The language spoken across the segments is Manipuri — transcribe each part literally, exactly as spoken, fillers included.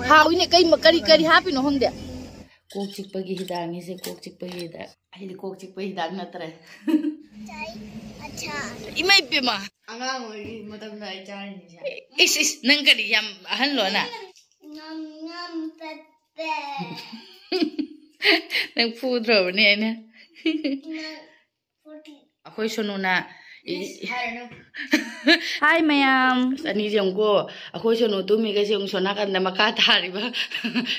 ꯍꯥꯎꯏꯅꯦ꯫ ꯀꯩ ꯃ-, ꯀꯔꯤ, ꯀꯔꯤ ꯍꯥꯞꯄꯤꯅꯣ ꯈꯪꯗꯦ꯫ ꯀꯣꯛ ꯆꯤꯛꯄꯒꯤ ꯍꯤꯗꯥꯛꯅꯤꯁꯦ, ꯀꯣꯛ ꯆꯤꯛꯄꯒꯤ ꯍꯤꯗꯥꯛ꯫ ꯑꯩꯗꯤ ꯀꯣꯛ ꯆꯤꯛꯄ ꯍꯤꯗꯥꯛ ꯅꯠꯇ꯭ꯔꯦ꯫ ꯏꯃꯥ ꯏꯄꯦꯝꯃ꯫ ꯑꯉꯥꯡ ꯑꯣꯏꯔꯤ ꯃꯇꯝꯗ ꯑꯩ ꯆꯥꯔꯤꯅꯤꯁꯦ꯫ ꯏꯁ, ꯏꯁ, ꯅꯪ ꯀꯔꯤ ꯌꯥꯝ ꯑꯍꯟꯂꯣ ꯅꯪ? ꯉꯝ ꯉꯝ ꯄꯦꯄꯦ꯫ ꯅꯪ ꯐꯨꯗ꯭ꯔꯣꯕꯅꯦ ꯑꯩꯅ? ꯅꯪ ꯐꯨꯗꯤ꯫ ꯑꯩꯈꯣꯏ ꯁꯣꯅꯨꯅ ꯏ-, ꯏꯁ, ꯍꯥꯏꯔꯅꯨ꯫ ꯍꯥꯏ ꯃꯌꯥꯝ꯫ ꯑꯁ, ꯑꯅꯤꯁꯦ ꯌꯦꯡꯉꯨꯀꯣ꯫ ꯑꯩꯈꯣꯏ ꯁꯣꯅꯨ ꯇꯨꯝꯃꯤꯒꯁꯦ ꯑꯃꯨꯛ ꯁꯣꯝ ꯅꯥꯀꯟꯗ ꯃꯈꯥ ꯊꯥꯔꯤꯕ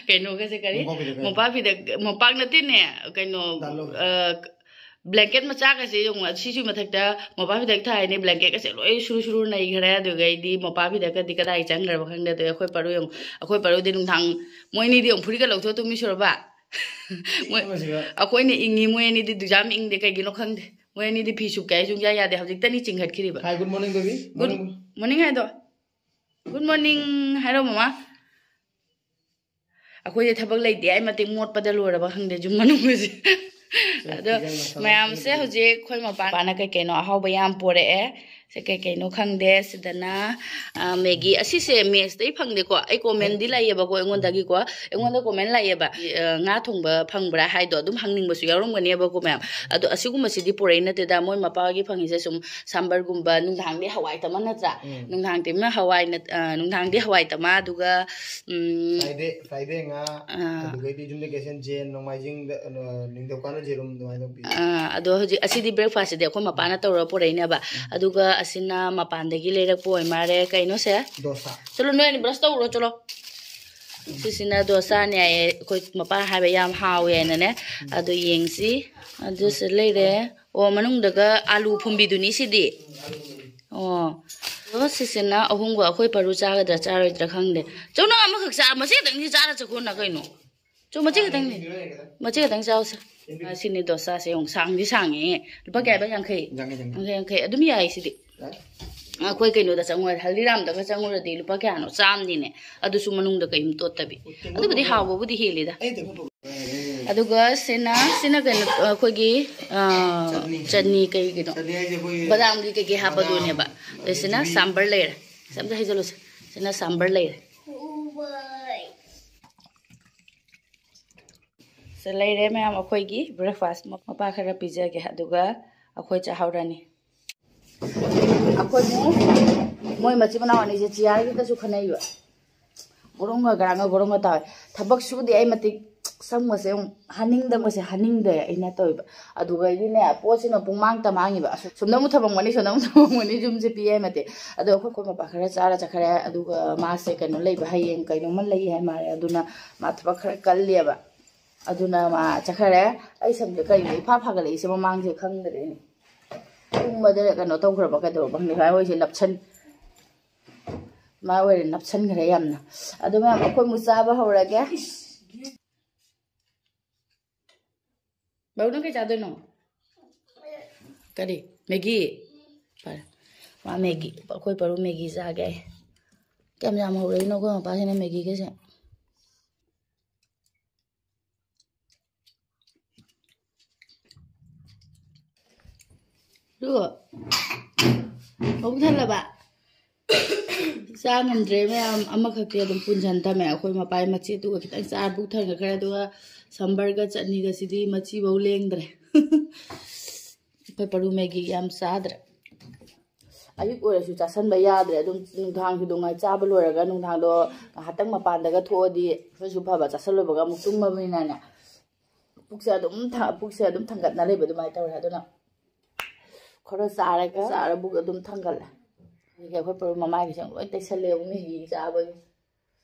ꯀꯩꯅꯣꯒꯁꯦ ꯀꯔꯤ? ꯃꯣꯝꯄꯥꯛ ꯐꯤꯗꯛ ꯀꯔꯤ? ꯃꯣꯝꯄꯥꯛ ꯐꯤꯗꯛ, ꯃꯣꯝꯄꯥꯛ ꯅꯠꯇꯦꯅꯦ, ꯀꯩꯅꯣ, ꯗꯥꯂꯣ꯫ ꯑ, blanket ꯃꯆꯥꯒꯁꯦ ꯌꯦꯡꯉꯨ, ꯁꯤꯁꯨ ꯃꯊꯛꯇ ꯃꯣꯝꯄꯥꯛ ꯐꯤꯗꯛ ꯊꯥꯏꯅꯦ, blanketꯀꯁꯦ ꯂꯣꯏ ꯁꯨꯔꯨ ꯁꯨꯔꯨ ꯅꯩꯈ꯭ꯔꯦ꯫ ꯑꯗꯨꯒꯩꯗꯤ ꯃꯣꯝꯄꯥꯛ ꯐꯤꯗꯛꯀꯗꯤ ꯀꯗꯥꯏ ꯆꯪꯈ꯭ꯔꯕ ꯈꯪꯗꯦ꯫ ꯑꯗꯨ ꯑꯩꯈꯣꯏ ꯄꯥꯔꯨ ꯌꯦꯡꯉꯨ, ꯑꯩꯈꯣꯏ ꯄꯥꯔꯨꯗꯤ ꯅꯨꯡꯗꯥꯡ ꯃꯣꯏꯅꯤꯗꯤ ꯑꯃꯨꯛ ꯐꯨꯔꯤꯠꯀ ꯂꯧꯊꯣꯛ ꯇꯨꯝꯃꯤ ꯁꯨꯔꯕ? ꯃꯣꯏ, ꯏꯪꯕꯁꯤꯒ꯫ ꯑꯩꯈꯣꯏꯅ ꯏꯪꯉꯤ, ꯃꯣꯏ ꯑꯅꯤꯗꯤ ꯗꯨꯖꯥꯝ ꯏꯪꯗꯦ, ꯀꯩꯒꯤꯅꯣ ꯈꯪꯗꯦ꯫ ꯃꯣꯏ ꯑꯅꯤꯗꯤ ꯐꯤ ꯁꯨꯞꯀꯦ ꯍꯥꯏ ꯁꯨꯡꯌꯥ ꯌꯥꯗꯦ꯫ ꯍꯧꯖꯤꯛꯇꯅꯤ ꯆꯤꯡꯈꯠꯈꯤꯔꯤꯕ꯫ Hi, good morning, baby. Good morning. Morning ꯍꯥꯏꯗꯣ꯫ Good morning ꯍꯥꯏꯔꯣ, ꯃꯃꯥ꯫ ꯑꯩꯈꯣꯏꯗꯤ ꯊꯕꯛ ꯂꯩꯇꯦ, ꯑꯩ ꯃꯇꯤꯛ ꯃꯣꯠꯄꯗ ꯂꯣꯏꯔꯕ ꯈꯪꯗꯦ ꯌꯨꯝ ꯃꯅꯨꯡꯁꯦ꯫ ꯑꯗꯣ ꯃꯌꯥꯝꯁꯦ ꯍꯧꯖꯤꯛ ꯑꯩꯈꯣꯏ ꯃꯄꯥꯅ ꯀꯩ ꯀꯩꯅꯣ ꯑꯍꯥꯎꯕ ꯌꯥꯝ ꯄꯣꯔꯛꯑꯦ꯫ ꯁꯦ ꯀꯩ ꯀꯩꯅꯣ ꯈꯪꯗꯦ꯫ ꯁꯤꯗꯅ, ꯑ, ꯃꯦꯒꯤ꯫ ꯑꯁꯤꯁꯦ ꯃꯦꯁꯇꯩ ꯐꯪꯗꯦꯀꯣ꯫ ꯑꯩ commentꯗꯤ ꯂꯥꯛꯑꯦꯕꯀꯣ ꯑꯩꯉꯣꯟꯗꯒꯤꯀꯣ꯫ ꯑꯩꯉꯣꯟꯗ comment ꯂꯥꯛꯑꯦꯕ, ꯑ, "ꯉꯥ ꯊꯣꯡꯕ ꯐꯪꯕ꯭ꯔꯥ?" ꯍꯥꯏꯗꯣ ꯑꯗꯨꯝ ꯍꯪꯅꯤꯡꯕꯁꯨ ꯌꯥꯎꯔꯝꯒꯅꯦꯕꯀꯣ ꯃꯌꯥꯝ꯫ ꯑꯗꯣ ꯑꯁꯤꯒꯨꯝꯕꯁꯤꯗꯤ ꯄꯨꯔꯛꯏ ꯅꯠꯇꯦꯗ꯫ ꯃꯣꯏ ꯃꯄꯥꯒꯤ ꯐꯪꯉꯤꯁꯦ ꯁꯨꯝ ꯁꯥꯝꯕꯔꯒꯨꯝꯕ, ꯅꯨꯡꯗꯥꯡꯗꯤ ꯍꯋꯥꯏ ꯇꯃꯥ ꯅꯠꯇ꯭ꯔꯥ? ꯎꯝ꯫ ꯅꯨꯡꯗꯥꯡ ꯇꯤꯝꯅ ꯍꯋꯥꯏ ꯅꯠ-, ꯑ, ꯅꯨꯡꯗꯥꯡꯗꯤ ꯍꯋꯥꯏ ꯇꯃꯥ, ꯑꯗꯨꯒ, ꯎꯝ, Friday, Friday ꯉꯥ, ꯑ, ꯑꯗꯨꯗꯒꯤꯗꯤ ꯌꯨꯝꯗ ꯀꯩꯁꯦꯟ ꯖꯦꯟ, ꯅꯣꯡꯃꯥꯏꯖꯤꯡꯗ, ꯑ, ꯅꯤꯡꯊꯧꯀꯥꯕꯅ ꯌꯦꯔꯨꯝ ꯑꯗꯨꯃꯥꯏꯅ ꯇꯧꯕꯤ꯫ ꯑ, ꯑꯗꯣ ꯍꯧꯖꯤꯛ ꯑꯁꯤꯗꯤ breakfastꯁꯤꯗꯤ ꯑꯩꯈꯣꯏ ꯃꯄꯥꯅ ꯇꯧꯔꯒ ꯄꯨꯔꯛꯏꯅꯦꯕ꯫ ꯎꯝ꯫ ꯑꯗꯨꯒ ꯑꯁꯤꯅ ꯃꯄꯥꯟꯗꯒꯤ ꯂꯩꯔꯛꯄ ꯑꯣꯏ ꯃꯥꯜꯂꯦ꯫ ꯀꯩꯅꯣꯁꯦ? ꯗꯣꯁꯥ꯫ ꯆꯠꯂꯣ, ꯅꯣꯏ ꯑꯅꯤ brush ꯇꯧꯔꯣ, ꯆꯠꯂꯣ꯫ ꯁꯤꯁꯤꯅ ꯗꯣꯁꯥꯅꯦ ꯍꯥꯏꯌꯦ, ꯑꯩꯈꯣꯏ ꯃꯄꯥ ꯍꯥꯏꯕ ꯌꯥꯝ ꯍꯥꯎꯋꯦ ꯍꯥꯏꯅꯅꯦ꯫ ꯑꯗꯣ ꯌꯦꯡꯁꯤ꯫ ꯑꯗꯨꯁꯨ ꯂꯩꯔꯦ꯫ ꯑꯣ, ꯃꯅꯨꯡꯗꯒ ꯑꯥꯂꯨ ꯐꯨꯝꯕꯤꯗꯨꯅꯤ ꯁꯤꯗꯤ꯫ ꯑꯣ꯫ ꯑꯗꯣ ꯁꯤꯁꯤꯅ ꯑꯍꯨꯝꯒ ꯑꯩꯈꯣꯏ ꯄꯥꯔꯨ ꯆꯥꯒꯗ꯭ꯔꯥ ꯆꯥꯔꯣꯏꯗ꯭ꯔꯥ ꯈꯪꯗꯦ꯫ ꯆꯧ ꯅꯪ ꯑꯃꯈꯛ ꯆꯥ-, ꯃꯆꯦ ꯈꯛꯇꯪꯗꯤ ꯆꯥꯔ ꯆꯠꯈꯣꯅ ꯀꯩꯅꯣ? ꯆꯧ ꯃꯆꯦ ꯈꯛꯇꯪꯅꯤ꯫ ꯃꯆꯦ ꯈꯛꯇꯪ ꯆꯥꯎꯁꯦ꯫ ꯑ, ꯁꯤꯅꯤ ꯗꯣꯁꯥꯁꯦ ꯌꯦꯡꯉꯨ, ꯁꯥꯡꯗꯤ ꯁꯥꯡꯉꯦ꯫ ꯂꯨꯄꯥ ꯀꯌꯥ ꯍꯥꯏꯕ? ꯌꯥꯡꯈꯩ? ꯌꯥꯡꯈꯩ, ꯌꯥꯡꯈꯩ꯫ ꯌꯥꯡꯈꯩ, ꯌꯥꯡꯈꯩ꯫ ꯑꯗꯨꯝ ꯌꯥꯏ ꯁꯤꯗꯤ꯫ ꯌꯥꯏ꯫ ꯑꯩꯈꯣꯏ ꯀꯩꯅꯣꯗ ꯆꯪꯉꯨꯔꯗꯤ, ꯍꯜꯗꯤꯔꯥꯝꯗꯒ ꯆꯪꯉꯨꯔꯗꯤ ꯂꯨꯄꯥ ꯀꯌꯥꯅꯣ? ꯆꯥꯝꯅꯤꯅꯦ꯫ ꯑꯗꯨꯁꯨ ꯃꯅꯨꯡꯗ ꯀꯩꯝ ꯇꯣꯠꯇꯕꯤ꯫ ꯑꯗꯨꯕꯨꯗꯤ ꯍꯥꯎꯕꯕꯨꯗꯤ ꯍꯦꯜꯂꯤꯗ꯫ ꯑꯗꯨꯒ ꯁꯤꯅ, ꯁꯤꯅ ꯀꯩꯅꯣ, ꯑꯩꯈꯣꯏꯒꯤ, ꯑ, ꯆꯠꯅꯤ꯫ ꯆꯠꯅꯤ ꯀꯩꯒꯤꯅꯣ? ꯆꯠꯅꯤ ꯍꯥꯏꯁꯦ ꯑꯩꯈꯣꯏꯒꯤ ꯕꯗꯥꯝꯒꯤ ꯀꯩꯀꯩ ꯍꯥꯞꯄꯗꯨꯅꯦꯕ꯫ ꯕꯗꯥꯝ, ꯑꯗꯩ ꯁꯤꯅ ꯑꯗꯒꯤ ꯁꯥꯝꯕꯔ ꯂꯩꯔꯦ꯫ ꯁꯤ ꯑꯝꯇ ꯍꯩꯖꯜꯂꯨꯁꯦ꯫ ꯁꯤꯅ ꯁꯥꯝꯕꯔ ꯂꯩꯔꯦ꯫ ꯎꯕꯩ꯫ ꯂꯩꯔꯦ ꯃꯌꯥꯝ, ꯑꯩꯈꯣꯏꯒꯤ ꯕ꯭ꯔꯦꯛꯐꯥꯁ ꯃꯄꯥ ꯈꯔ ꯄꯤꯖꯒꯦ, ꯑꯗꯨꯒ ꯑꯩꯈꯣꯏ ꯆꯥꯍꯧꯔꯅꯤ꯫ ꯑꯩꯈꯣꯏꯅꯦ, ꯃꯣꯏ ꯃꯆꯤꯟ ꯃꯅꯥꯎ ꯑꯅꯤꯁꯦ ꯆꯤꯌꯥꯔꯒꯤꯗꯁꯨ ꯈꯟꯅꯩꯕ꯫ ꯒꯣꯔꯣꯡꯒ ꯒꯔꯥꯡꯒ ꯒꯣꯔꯣꯡꯒ ꯇꯧꯋꯦ꯫ ꯊꯕꯛ ꯁꯨꯗꯦ ꯑꯩ ꯃꯇꯤꯛ ꯁꯝꯒꯁꯦ ꯑꯃꯨꯛ ꯍꯥꯅꯤꯡꯗꯕꯁꯦ ꯍꯥꯅꯤꯡꯗꯦ ꯑꯩꯅ ꯇꯧꯋꯦꯕ꯫ ꯑꯗꯨꯒ ꯑꯩꯗꯤꯅꯦ, ꯄꯣꯠꯁꯤꯅ ꯄꯨꯡꯃꯥꯡꯇ ꯃꯥꯡꯉꯤꯕ꯫ ꯑꯁꯨꯝ ꯁꯣꯝꯗ ꯑꯃꯨꯛ ꯊꯝꯃꯝꯒꯅꯤ, ꯁꯣꯝꯗ ꯑꯃꯨꯛ ꯊꯝꯃꯝꯒꯅꯤ, ꯌꯨꯝꯁꯦ ꯄꯤꯛꯑꯦ ꯃꯇꯤꯛ꯫ ꯑꯗꯣ ꯑꯩꯈꯣꯏ ꯑꯩꯈꯣꯏ ꯃꯄꯥ ꯈꯔ ꯆꯥꯔ ꯆꯠꯈ꯭ꯔꯦ꯫ ꯑꯗꯨꯒ ꯃꯥꯁꯦ ꯀꯩꯅꯣ ꯂꯩꯕ, ꯍꯌꯦꯡ ꯀꯩꯅꯣꯝꯃ ꯂꯩ ꯍꯥꯏ ꯃꯥꯜꯂꯦ꯫ ꯑꯗꯨꯅ ꯃꯥ ꯊꯕꯛ ꯈꯔ ꯀꯜꯂꯦꯕ꯫ ꯑꯗꯨꯅ ꯃꯥ ꯆꯠꯈ꯭ꯔꯦ꯫ ꯑꯩ ꯁꯝꯁꯦ ꯀꯩꯅꯣ ꯏꯐꯥ ꯐꯥꯒꯠꯂꯛꯏꯁꯦ ꯃꯃꯥꯡꯁꯦ ꯈꯪꯗ꯭ꯔꯦꯅꯦ꯫ ꯇꯨꯝꯕꯗ ꯀꯩꯅꯣ ꯇꯧꯈ꯭ꯔꯕ ꯀꯩꯗꯧꯔꯕ ꯈꯪꯗꯦ꯫ ꯁꯨꯃꯥꯏꯅ ꯑꯣꯏꯁꯦ ꯅꯞꯁꯟ-, ꯁꯨꯃꯥꯏꯅ ꯑꯣꯏꯔꯦ, ꯅꯞꯁꯟꯈ꯭ꯔꯦ ꯌꯥꯝꯅ꯫ ꯑꯗꯣ ꯃꯌꯥꯝ, ꯑꯩꯈꯣꯏ ꯑꯃꯨꯛ ꯆꯥꯕ ꯍꯧꯔꯒꯦ꯫ ꯕꯥꯕꯨ, ꯅꯪ ꯀꯩ ꯆꯥꯗꯣꯏꯅꯣ? ꯀꯔꯤ? ꯃꯦꯒꯤ? ꯐꯔꯦ꯫ ꯃꯥ ꯃꯦꯒꯤ, ꯑꯩꯈꯣꯏ ꯄꯔꯨ ꯃꯦꯒꯤ ꯆꯥꯒꯦ꯫ ꯀꯌꯥꯝ ꯌꯥꯝ ꯍꯧꯔꯛꯏꯅꯣ ꯑꯩꯈꯣꯏ ꯃꯄꯥꯁꯤꯅ ꯃꯦꯒꯤꯒꯁꯦ꯫ ꯑꯗꯨ ꯃꯕꯨꯛ ꯊꯜꯂꯕ? ꯆꯥ ꯉꯝꯗ꯭ꯔꯦ ꯃꯌꯥꯝ, ꯑꯃꯈꯛꯇꯤ ꯑꯗꯨꯝ ꯄꯨꯟꯁꯤꯟ ꯊꯝꯃꯦ ꯑꯩꯈꯣꯏ ꯃꯄꯥꯒꯤ ꯃꯆꯦꯗꯨꯒ ꯈꯤꯇꯪ ꯆꯥꯔ ꯄꯨꯛ ꯊꯟꯒꯠꯈ꯭ꯔꯦ꯫ ꯑꯗꯨꯒ ꯁꯝꯕꯔꯒ ꯆꯠꯅꯤꯒꯁꯤꯗꯤ ꯃꯆꯤꯐꯧ ꯂꯦꯡꯗ꯭ꯔꯦ꯫ ꯑꯩꯈꯣꯏ ꯄꯔꯨ ꯃꯦꯒꯤ ꯌꯥꯝ ꯆꯥꯗ꯭ꯔꯦ꯫ ꯑꯌꯨꯛ ꯑꯣꯏꯔꯁꯨ ꯆꯥꯁꯟꯕ ꯌꯥꯗ꯭ꯔꯦ꯫ ꯑꯗꯨꯝ ꯅꯨꯡꯗꯥꯡꯁꯨ ꯑꯗꯨꯝ ꯆꯥꯕ ꯂꯣꯏꯔꯒ ꯅꯨꯡꯗꯥꯡꯗꯣ ꯉꯥꯏꯍꯥꯛꯇꯪ ꯃꯄꯥꯟꯗꯒ ꯊꯣꯛꯑꯗꯤ ꯈꯔꯁꯨ ꯐꯕ, ꯆꯥꯁꯜꯂꯨꯕꯒ ꯑꯃꯨꯛ ꯇꯨꯝꯃꯕꯅꯤꯅꯅꯦ, ꯄꯨꯛꯁꯦ ꯑꯗꯨꯝ ꯊ-, ꯄꯨꯛꯁꯦ ꯑꯗꯨꯝ ꯊꯟꯒꯠꯅ ꯂꯩꯕ ꯑꯗꯨꯃꯥꯏꯅ ꯇꯧꯔꯦ꯫ ꯑꯗꯨꯅ ꯈꯔ ꯆꯥꯔꯒ ꯆꯥꯔ ꯄꯨꯛ ꯑꯗꯨꯝ ꯊꯟꯒꯠꯂꯦ꯫ ꯑꯗꯒꯤ ꯑꯩꯈꯣꯏ ꯄꯔꯨ ꯃꯃꯥꯏꯒꯤꯁꯦ ꯂꯣꯏ ꯇꯩꯁꯜꯂꯦ, ꯑꯃꯨꯛ ꯃꯦꯒꯤ ꯆꯥꯕꯒꯤ꯫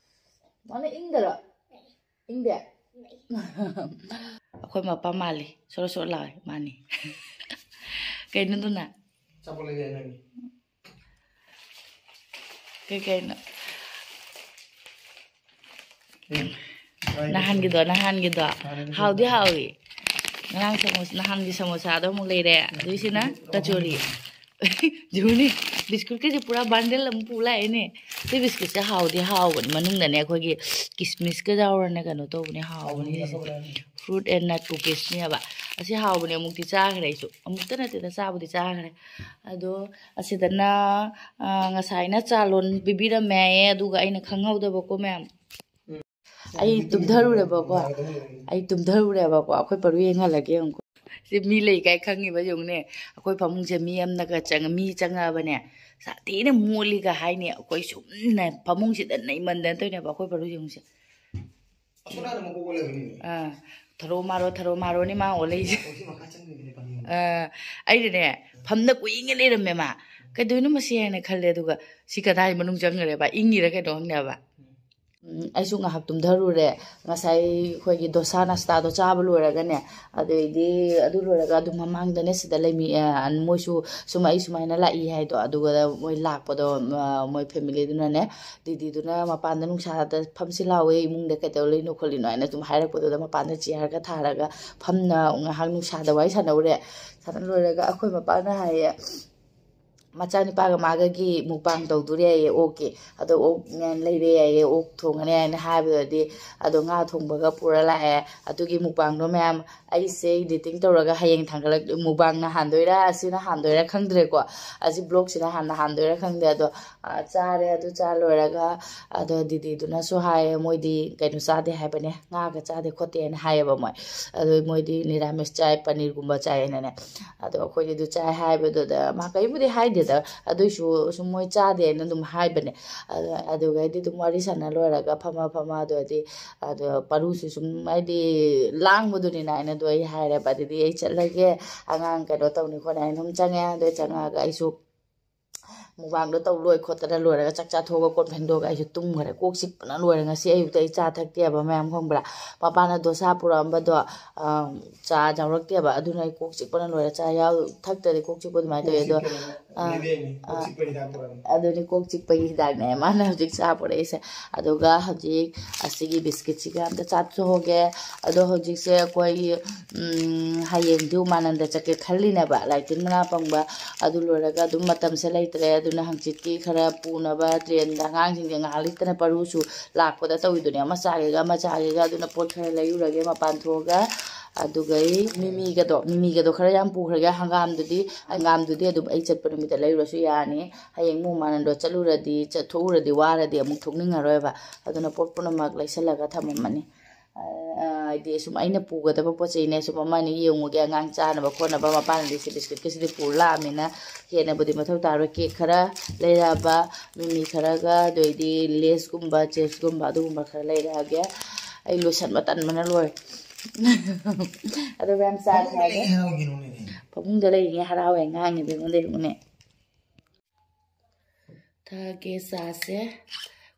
ꯃꯥꯅ ꯏꯪꯗꯔꯣ? ꯏꯪꯗꯦ? ꯑꯩꯈꯣꯏ ꯃꯄꯥ ꯃꯥꯜꯂꯤ, ꯁꯣꯔꯣ ꯁꯣꯔꯣ ꯂꯥꯎꯋꯦ꯫ ꯃꯥꯅꯤ꯫ ꯀꯩꯅꯣꯗꯨꯅ? ꯑꯆꯥꯄꯣꯠ ꯂꯩꯔꯦ ꯅꯪꯒꯤ꯫ ꯀꯩ ꯀꯩꯅꯣ? ꯎꯝ꯫ ꯅꯍꯥꯟꯒꯤꯗꯣ, ꯅꯍꯥꯟꯒꯤꯗꯣ꯫ ꯍꯥꯟꯅꯒꯤ ꯍꯥꯎꯗꯤ ꯁꯃꯣꯁꯥ꯫ ꯍꯥꯎꯏ꯫ ꯉꯔꯥꯡ ꯁꯃꯣꯁꯥ, ꯅꯍꯥꯟꯒꯤ ꯁꯃꯣꯁꯥꯗꯣ ꯑꯃꯨꯛ ꯂꯩꯔꯦ꯫ ꯑꯗꯨꯏꯁꯤꯅ ꯀꯆꯣꯔꯤ꯫ ꯖꯨꯅꯤ, ꯕꯤꯁꯀꯨꯠꯀꯁꯦ ꯄꯨꯔꯥ ꯕꯟꯗꯜ ꯑꯃ ꯄꯨ ꯂꯥꯛꯑꯦꯅꯦ꯫ ꯁꯤ ꯕꯤꯁꯀꯨꯠꯁꯦ ꯍꯥꯎꯗꯤ ꯍꯥꯎꯕꯅꯤ꯫ ꯃꯅꯨꯡꯗꯅꯦ ꯑꯩꯈꯣꯏꯒꯤ ꯀꯤꯁꯃꯤꯁꯀ ꯌꯥꯎꯔꯅꯦ ꯀꯩꯅꯣ ꯇꯧꯕꯅꯦ, ꯍꯥꯎꯕꯅꯦ ꯁꯤꯁꯦ꯫ ꯐ꯭ꯔꯨꯠ ꯑꯦꯟ ꯅꯠ ꯀꯨꯀꯤꯁꯅꯦꯕ꯫ ꯑꯁꯤ ꯍꯥꯎꯕꯅꯦ, ꯑꯃꯨꯛꯇꯤ ꯆꯥꯈ꯭ꯔꯦ ꯑꯩꯁꯨ꯫ ꯑꯃꯨꯛꯇ ꯅꯠꯇꯦꯗ, ꯆꯥꯕꯨꯗꯤ ꯆꯥꯈ꯭ꯔꯦ꯫ ꯑꯗꯣ ꯑꯁꯤꯗꯅ, ꯑ, ꯉꯁꯥꯏꯅ ꯆꯥ ꯂꯣꯟ ꯄꯤꯕꯤꯔꯝꯃꯦ ꯍꯥꯏꯌꯦ, ꯑꯗꯨꯒ ꯑꯩꯅ ꯈꯪꯍꯧꯗꯕꯀꯣ ꯃꯌꯥꯝ꯫ ꯑꯩ ꯇꯨꯝꯊꯔꯨꯔꯦꯕꯀꯣ꯫ ꯑꯩ ꯇꯨꯝꯊꯔꯨꯔꯦꯕꯀꯣ꯫ ꯑꯩꯈꯣꯏ ꯄꯔꯨ ꯌꯦꯡꯍꯜꯂꯒꯦ ꯑꯃꯨꯛ꯫ ꯁꯤ ꯃꯤ ꯂꯩ ꯀꯥꯏ ꯈꯪꯉꯤꯕ ꯌꯦꯡꯉꯨꯅꯦ꯫ ꯑꯩꯈꯣꯏ ꯐꯃꯨꯡꯁꯦ ꯃꯤ ꯑꯃꯅꯒ ꯆꯪꯉ-, ꯃꯤ ꯆꯪꯉꯛꯑꯕꯅꯦ꯫ ꯁꯥꯊꯤꯅ ꯃꯣꯠꯂꯤꯒ ꯍꯥꯏꯅꯤ꯫ ꯑꯩꯈꯣꯏ ꯁꯨꯝꯅ ꯐꯃꯨꯡꯁꯤꯗ ꯅꯩꯃꯟꯗꯅ ꯇꯧꯔꯤꯅꯦꯕ ꯑꯩꯈꯣꯏ ꯄꯔꯨ ꯌꯦꯡꯉꯨꯁꯦ꯫ ꯑꯥ, ꯊꯔꯣ ꯃꯥꯔꯣ, ꯊꯔꯣ ꯃꯥꯔꯣꯅꯤ ꯃꯥ ꯑꯣꯜꯂꯛꯏꯁꯦ꯫ ꯑꯥ, ꯑꯩꯅꯅꯦ, ꯐꯝꯅ ꯀꯨꯏꯅ ꯂꯩꯔꯝꯃꯦ ꯃꯥ꯫ "ꯀꯩꯗꯧꯅꯣ ꯃꯁꯤ?" ꯍꯥꯏꯅ ꯈꯜꯂꯦ꯫ ꯑꯗꯨꯒ ꯁꯤ ꯀꯗꯥꯏ ꯃꯅꯨꯡ ꯆꯪꯈ꯭ꯔꯦꯕ? ꯏꯪꯉꯤꯔ ꯀꯩꯅꯣ ꯈꯪꯗꯦꯕ꯫ ꯎꯝ, ꯑꯩꯁꯨ ꯉꯥꯏꯍꯥꯛ ꯇꯨꯝꯊꯔꯨꯔꯦ꯫ ꯉꯁꯥꯏ ꯑꯩꯈꯣꯏꯒꯤ ꯗꯣꯁꯥ ꯅꯥꯁꯇꯥꯗꯣ ꯆꯥꯕ ꯂꯣꯏꯔꯒꯅꯦ, ꯑꯗꯩꯗꯤ ꯑꯗꯨ ꯂꯣꯏꯔꯒ ꯑꯗꯨꯝ ꯃꯃꯥꯡꯗꯅꯦ ꯁꯤꯗ ꯂꯩꯃꯤ-, ꯑ, ꯃꯣꯏꯁꯨ ꯁꯨꯝ ꯑꯩ ꯁꯨꯃꯥꯏꯅ ꯂꯥꯛꯏ ꯍꯥꯏꯗꯣ, ꯑꯗꯨꯒ ꯃꯣꯏ ꯂꯥꯛꯄꯗꯣ, ꯑ, ꯃꯣꯏ ꯐꯦꯃꯤꯂꯤꯗꯨꯅꯅꯦ, ꯗꯤꯗꯤꯗꯨꯅ ꯃꯄꯥꯟꯗ ꯅꯨꯡꯁꯥꯗ ꯐꯝꯁꯤ ꯂꯥꯎꯋꯦ, ꯏꯃꯨꯡꯗ ꯀꯩꯗꯧ ꯂꯩꯅꯣ ꯈꯣꯠꯂꯤꯅꯣ ꯍꯥꯏꯅ ꯁꯨꯝ ꯍꯥꯏꯔꯛꯄꯗꯨꯗ ꯃꯄꯥꯟꯗ ꯆꯤꯌꯔꯒ ꯊꯥꯔꯒ ꯐꯝꯅ ꯉꯥꯏꯍꯥꯛ ꯅꯨꯡꯁꯥꯗ ꯋꯥꯔꯤ ꯁꯥꯟꯅꯧꯔꯦ꯫ ꯁꯥꯟꯅ ꯂꯣꯏꯔꯒ ꯑꯩꯈꯣꯏ ꯃꯄꯥꯅ ꯍꯥꯏꯌꯦ, ꯃꯆꯥꯅꯤꯄꯥꯒ ꯃꯥꯒꯒꯤ ꯃꯨꯛꯕꯥꯡ ꯇꯧꯗꯣꯔꯦ ꯍꯥꯏꯌꯦ, ꯑꯣꯛꯀꯤ꯫ ꯑꯗꯣ ꯑꯣꯛ ꯂꯩꯔꯦ ꯍꯥꯏꯌꯦ, ꯑꯣꯛ ꯊꯣꯡꯉꯅꯤ ꯍꯥꯏꯅ ꯍꯥꯏꯕꯗꯗꯤ, ꯑꯗꯣ ꯉꯥ ꯊꯣꯡꯕꯒ ꯄꯨꯔ ꯂꯥꯛꯑꯦ꯫ ꯑꯗꯨꯒꯤ ꯃꯨꯛꯕꯥꯡꯗꯣ ꯃꯌꯥꯝ ꯑꯩꯁꯦ ꯏꯗꯤꯇꯤꯡ ꯇꯧꯔꯒ ꯍꯌꯦꯡ ꯊꯥꯡꯒꯠꯂꯛ-, ꯃꯨꯛꯕꯥꯡꯅ ꯍꯥꯟꯗꯣꯏꯔꯥ, ꯑꯁꯤꯅ ꯍꯥꯟꯗꯣꯏꯔꯥ ꯈꯪꯗ꯭ꯔꯦꯀꯣ꯫ ꯑꯁꯤ ꯕ꯭ꯂꯣꯛꯁꯤꯅ ꯍꯥꯟꯅ ꯍꯥꯟꯗꯣꯏꯔꯥ ꯈꯪꯗꯦ꯫ ꯑꯗꯣ, ꯑ, ꯆꯥꯔꯦ꯫ ꯑꯗꯨ ꯆꯥ ꯂꯣꯏꯔꯒ, ꯑꯗꯣ ꯗꯤꯗꯤꯗꯨꯅꯁꯨ ꯍꯥꯏꯌꯦ, ꯃꯣꯏꯗꯤ ꯀꯩꯅꯣ ꯆꯥꯗꯦ ꯍꯥꯏꯕꯅꯦ, ꯉꯥꯒ ꯆꯥꯗꯦ ꯈꯣꯠꯇꯦꯅ ꯍꯥꯏꯌꯦꯕ ꯃꯣꯏ꯫ ꯑꯗꯣ ꯃꯣꯏꯗꯤ ꯅꯤꯔꯥꯃꯤꯁ ꯆꯥꯏ, ꯄꯅꯤꯔꯒꯨꯝꯕ ꯆꯥꯏꯌꯦꯅꯅꯦ꯫ ꯑꯗꯣ ꯑꯩꯈꯣꯏꯗꯤ ꯑꯗꯨ ꯆꯥꯏ ꯍꯥꯏꯕꯗꯨꯗ ꯃꯥ ꯀꯔꯤꯝꯕꯨꯗꯤ ꯍꯥꯏꯗꯦꯗ, ꯑꯗꯨꯏꯁꯨ ꯁꯨꯝ ꯃꯣꯏ ꯆꯥꯗꯦꯅ ꯑꯗꯨꯝ ꯍꯥꯏꯕꯅꯦ꯫ ꯑꯗ-, ꯑꯗꯨꯒꯩꯗꯤ ꯑꯗꯨꯝ ꯋꯥꯔꯤ ꯁꯥꯟꯅ ꯂꯣꯏꯔꯒ ꯐꯝꯃ ꯐꯝꯃ ꯑꯗꯨꯗꯤ, ꯑꯗꯣ ꯄꯔꯨꯁꯨ ꯁꯨꯝ ꯍꯥꯏꯗꯤ ꯂꯥꯡꯕꯗꯨꯅꯤꯅ ꯑꯩꯅ ꯑꯗꯨ ꯑꯩ ꯍꯥꯏꯔꯦꯕ꯫ "ꯑꯗꯨꯗꯤ ꯑꯩ ꯆꯠꯂꯒꯦ, ꯑꯉꯥꯡ ꯀꯩꯅꯣ ꯇꯧꯅꯤ ꯈꯣꯠꯅꯤ" ꯍꯥꯏꯅ ꯑꯗꯨꯝ ꯆꯪꯉꯦ꯫ ꯑꯗꯨ ꯆꯪꯉꯛꯑꯒ ꯑꯩꯁꯨ ꯃꯨꯛꯕꯥꯡꯗꯣ ꯇꯧ ꯂꯣꯏ ꯈꯣꯠꯇꯅ ꯂꯣꯏꯔꯒ ꯆꯥꯛ ꯆꯥꯊꯣꯛꯑꯒ ꯀꯣꯟ ꯐꯦꯡꯗꯣꯛꯑꯒ ꯑꯩꯁꯨ ꯇꯨꯝꯈ꯭ꯔꯦ꯫ ꯀꯣꯛ ꯆꯤꯛꯄꯅ ꯂꯣꯏꯔꯦ꯫ ꯉꯁꯤ ꯑꯌꯨꯛꯇ ꯑꯩ ꯆꯥ ꯊꯛꯇꯦꯕ, ꯃꯌꯥꯝ ꯈꯪꯕ꯭ꯔꯥ? ꯃꯄꯥꯅ ꯗꯣꯁꯥ ꯄꯨꯔꯛꯑꯝꯕꯗꯣ, ꯑ, ꯆꯥ ꯌꯥꯎꯔꯛꯇꯦꯕ꯫ ꯑꯗꯨꯅ ꯑꯩ ꯀꯣꯛ ꯆꯤꯛꯄꯅ ꯂꯣꯏꯔꯦ꯫ ꯆꯥ ꯌꯥꯎ-, ꯊꯛꯇ꯭ꯔꯗꯤ ꯀꯣꯛ ꯆꯤꯛꯄ ꯑꯗꯨꯃꯥꯏꯅ ꯇꯧꯋꯦ꯫ ꯑꯗꯣ, ꯑ, ꯑ, ꯑꯗꯨꯅꯤ ꯀꯣꯛ ꯆꯤꯛꯄꯒꯤ ꯍꯤꯗꯥꯛꯅꯦ ꯃꯥꯅ ꯍꯧꯖꯤꯛ ꯆꯥ ꯄꯨꯔꯛꯏꯁꯦ꯫ ꯑꯗꯨꯒ ꯍꯧꯖꯤꯛ ꯑꯁꯤꯒꯤ ꯕꯤꯁꯀꯤꯠꯁꯤꯒ ꯑꯝꯇ ꯆꯥꯊꯣꯛꯑꯒꯦ꯫ ꯑꯗꯣ ꯍꯧꯖꯤꯛꯁꯦ ꯑꯩꯈꯣꯏ, ꯎꯝ, ꯍꯌꯦꯡꯗꯤ ꯎꯃꯥꯅꯟꯗ ꯆꯠꯀꯦ ꯈꯜꯂꯤꯅꯦꯕ, ꯂꯥꯏꯇꯤꯟ ꯃꯅꯥ ꯄꯪꯕ꯫ ꯑꯗꯨ ꯂꯣꯏꯔꯒ ꯑꯗꯨꯝ ꯃꯇꯝꯁꯦ ꯂꯩꯇ꯭ꯔꯦ꯫ ꯑꯗꯨꯅ ꯍꯪꯆꯤꯠꯀꯤ ꯈꯔ ꯄꯨꯅꯕ ꯇ꯭ꯔꯦꯟꯗ ꯑꯉꯥꯡꯁꯤꯡꯁꯦ ꯉꯥꯏꯍꯥꯛ ꯂꯩꯇꯅ ꯄꯔꯨꯁꯨ ꯂꯥꯛꯄꯗ ꯇꯧꯋꯤꯗꯨꯅꯦ, ꯑꯃ ꯆꯥꯒꯦꯒ ꯑꯃ ꯆꯥꯒꯦꯒ꯫ ꯑꯗꯨꯅ ꯄꯣꯠ ꯈꯔ ꯂꯩꯔꯨꯔꯒꯦ ꯃꯄꯥꯟ ꯊꯣꯛꯑꯒ꯫ ꯑꯗꯨꯒ ꯑꯩ ꯃꯤꯃꯤꯒꯗꯣ ꯃꯤꯃꯤꯒꯗꯣ ꯈꯔ ꯌꯥꯝ ꯄꯨꯈ꯭ꯔꯒꯦ꯫ ꯍꯪꯒꯥꯝꯗꯨꯗꯤ ꯍꯪꯒꯥꯝꯗꯨꯗꯤ ꯑꯗꯨꯝ ꯑꯩ ꯆꯠꯄ ꯅꯨꯃꯤꯠꯇ ꯂꯩꯔꯨꯔꯁꯨ ꯌꯥꯅꯤ꯫ ꯍꯌꯦꯡ ꯃꯨꯛ ꯃꯥꯅꯟꯗꯣ ꯆꯠꯂꯨꯔꯗꯤ, ꯆꯠꯊꯣꯛꯎꯔꯗꯤ, ꯋꯥꯔꯗꯤ ꯑꯃꯨꯛ ꯊꯣꯛꯅꯤꯡꯉꯔꯣꯏꯕ꯫ ꯑꯗꯨꯅ ꯄꯣꯠ ꯄꯨꯝꯅꯃꯛ ꯂꯩꯁꯜꯂꯒ ꯊꯝꯃꯝꯃꯅꯤ꯫ ꯑ, ꯍꯥꯏꯗꯤ ꯁꯨꯝ ꯑꯩꯅ ꯄꯨꯒꯗꯕ ꯄꯣꯠ ꯆꯩꯅꯦ, ꯁꯨꯝ ꯑꯃ ꯑꯅꯤ ꯌꯦꯡꯉꯨꯒꯦ, ꯑꯉꯥꯡ ꯆꯥꯅꯕ ꯈꯣꯠꯅꯕ꯫ ꯃꯄꯥꯟꯗꯤ ꯁꯤ ꯕꯤꯁꯀꯤꯠꯀꯁꯤꯗꯤ ꯄꯨꯔ ꯂꯥꯛꯑꯃꯤꯅ ꯍꯦꯟꯅꯕꯨꯗꯤ ꯃꯊꯧ ꯇꯥꯔꯣꯏ꯫ ꯀꯦꯛ ꯈꯔ ꯂꯩꯔꯛꯑꯕ, ꯃꯤꯃꯤ ꯈꯔꯒ, ꯑꯗꯩꯗꯤ ꯂꯦꯁꯀꯨꯝꯕ, ꯆꯤꯞꯁꯀꯨꯝꯕ, ꯑꯗꯨꯒꯨꯝꯕ ꯈꯔ ꯂꯩꯔꯛꯑꯒꯦ꯫ ꯑꯩ ꯂꯣꯏꯁꯟꯕ ꯇꯟꯕꯅ ꯂꯣꯏꯔꯦ꯫ ꯑꯗꯨꯒ ꯌꯥꯝ ꯆꯥꯈ꯭ꯔꯦ꯫ ꯐꯃꯨꯡꯗ ꯂꯩꯔꯤꯉꯩ ꯍꯔꯥꯎꯋꯦ, ꯉꯥꯡꯉꯤꯕ ꯑꯩꯉꯣꯟꯗ ꯌꯦꯡꯉꯨꯅꯦ꯫ ꯊꯛꯑꯒꯦ ꯆꯥꯁꯦ꯫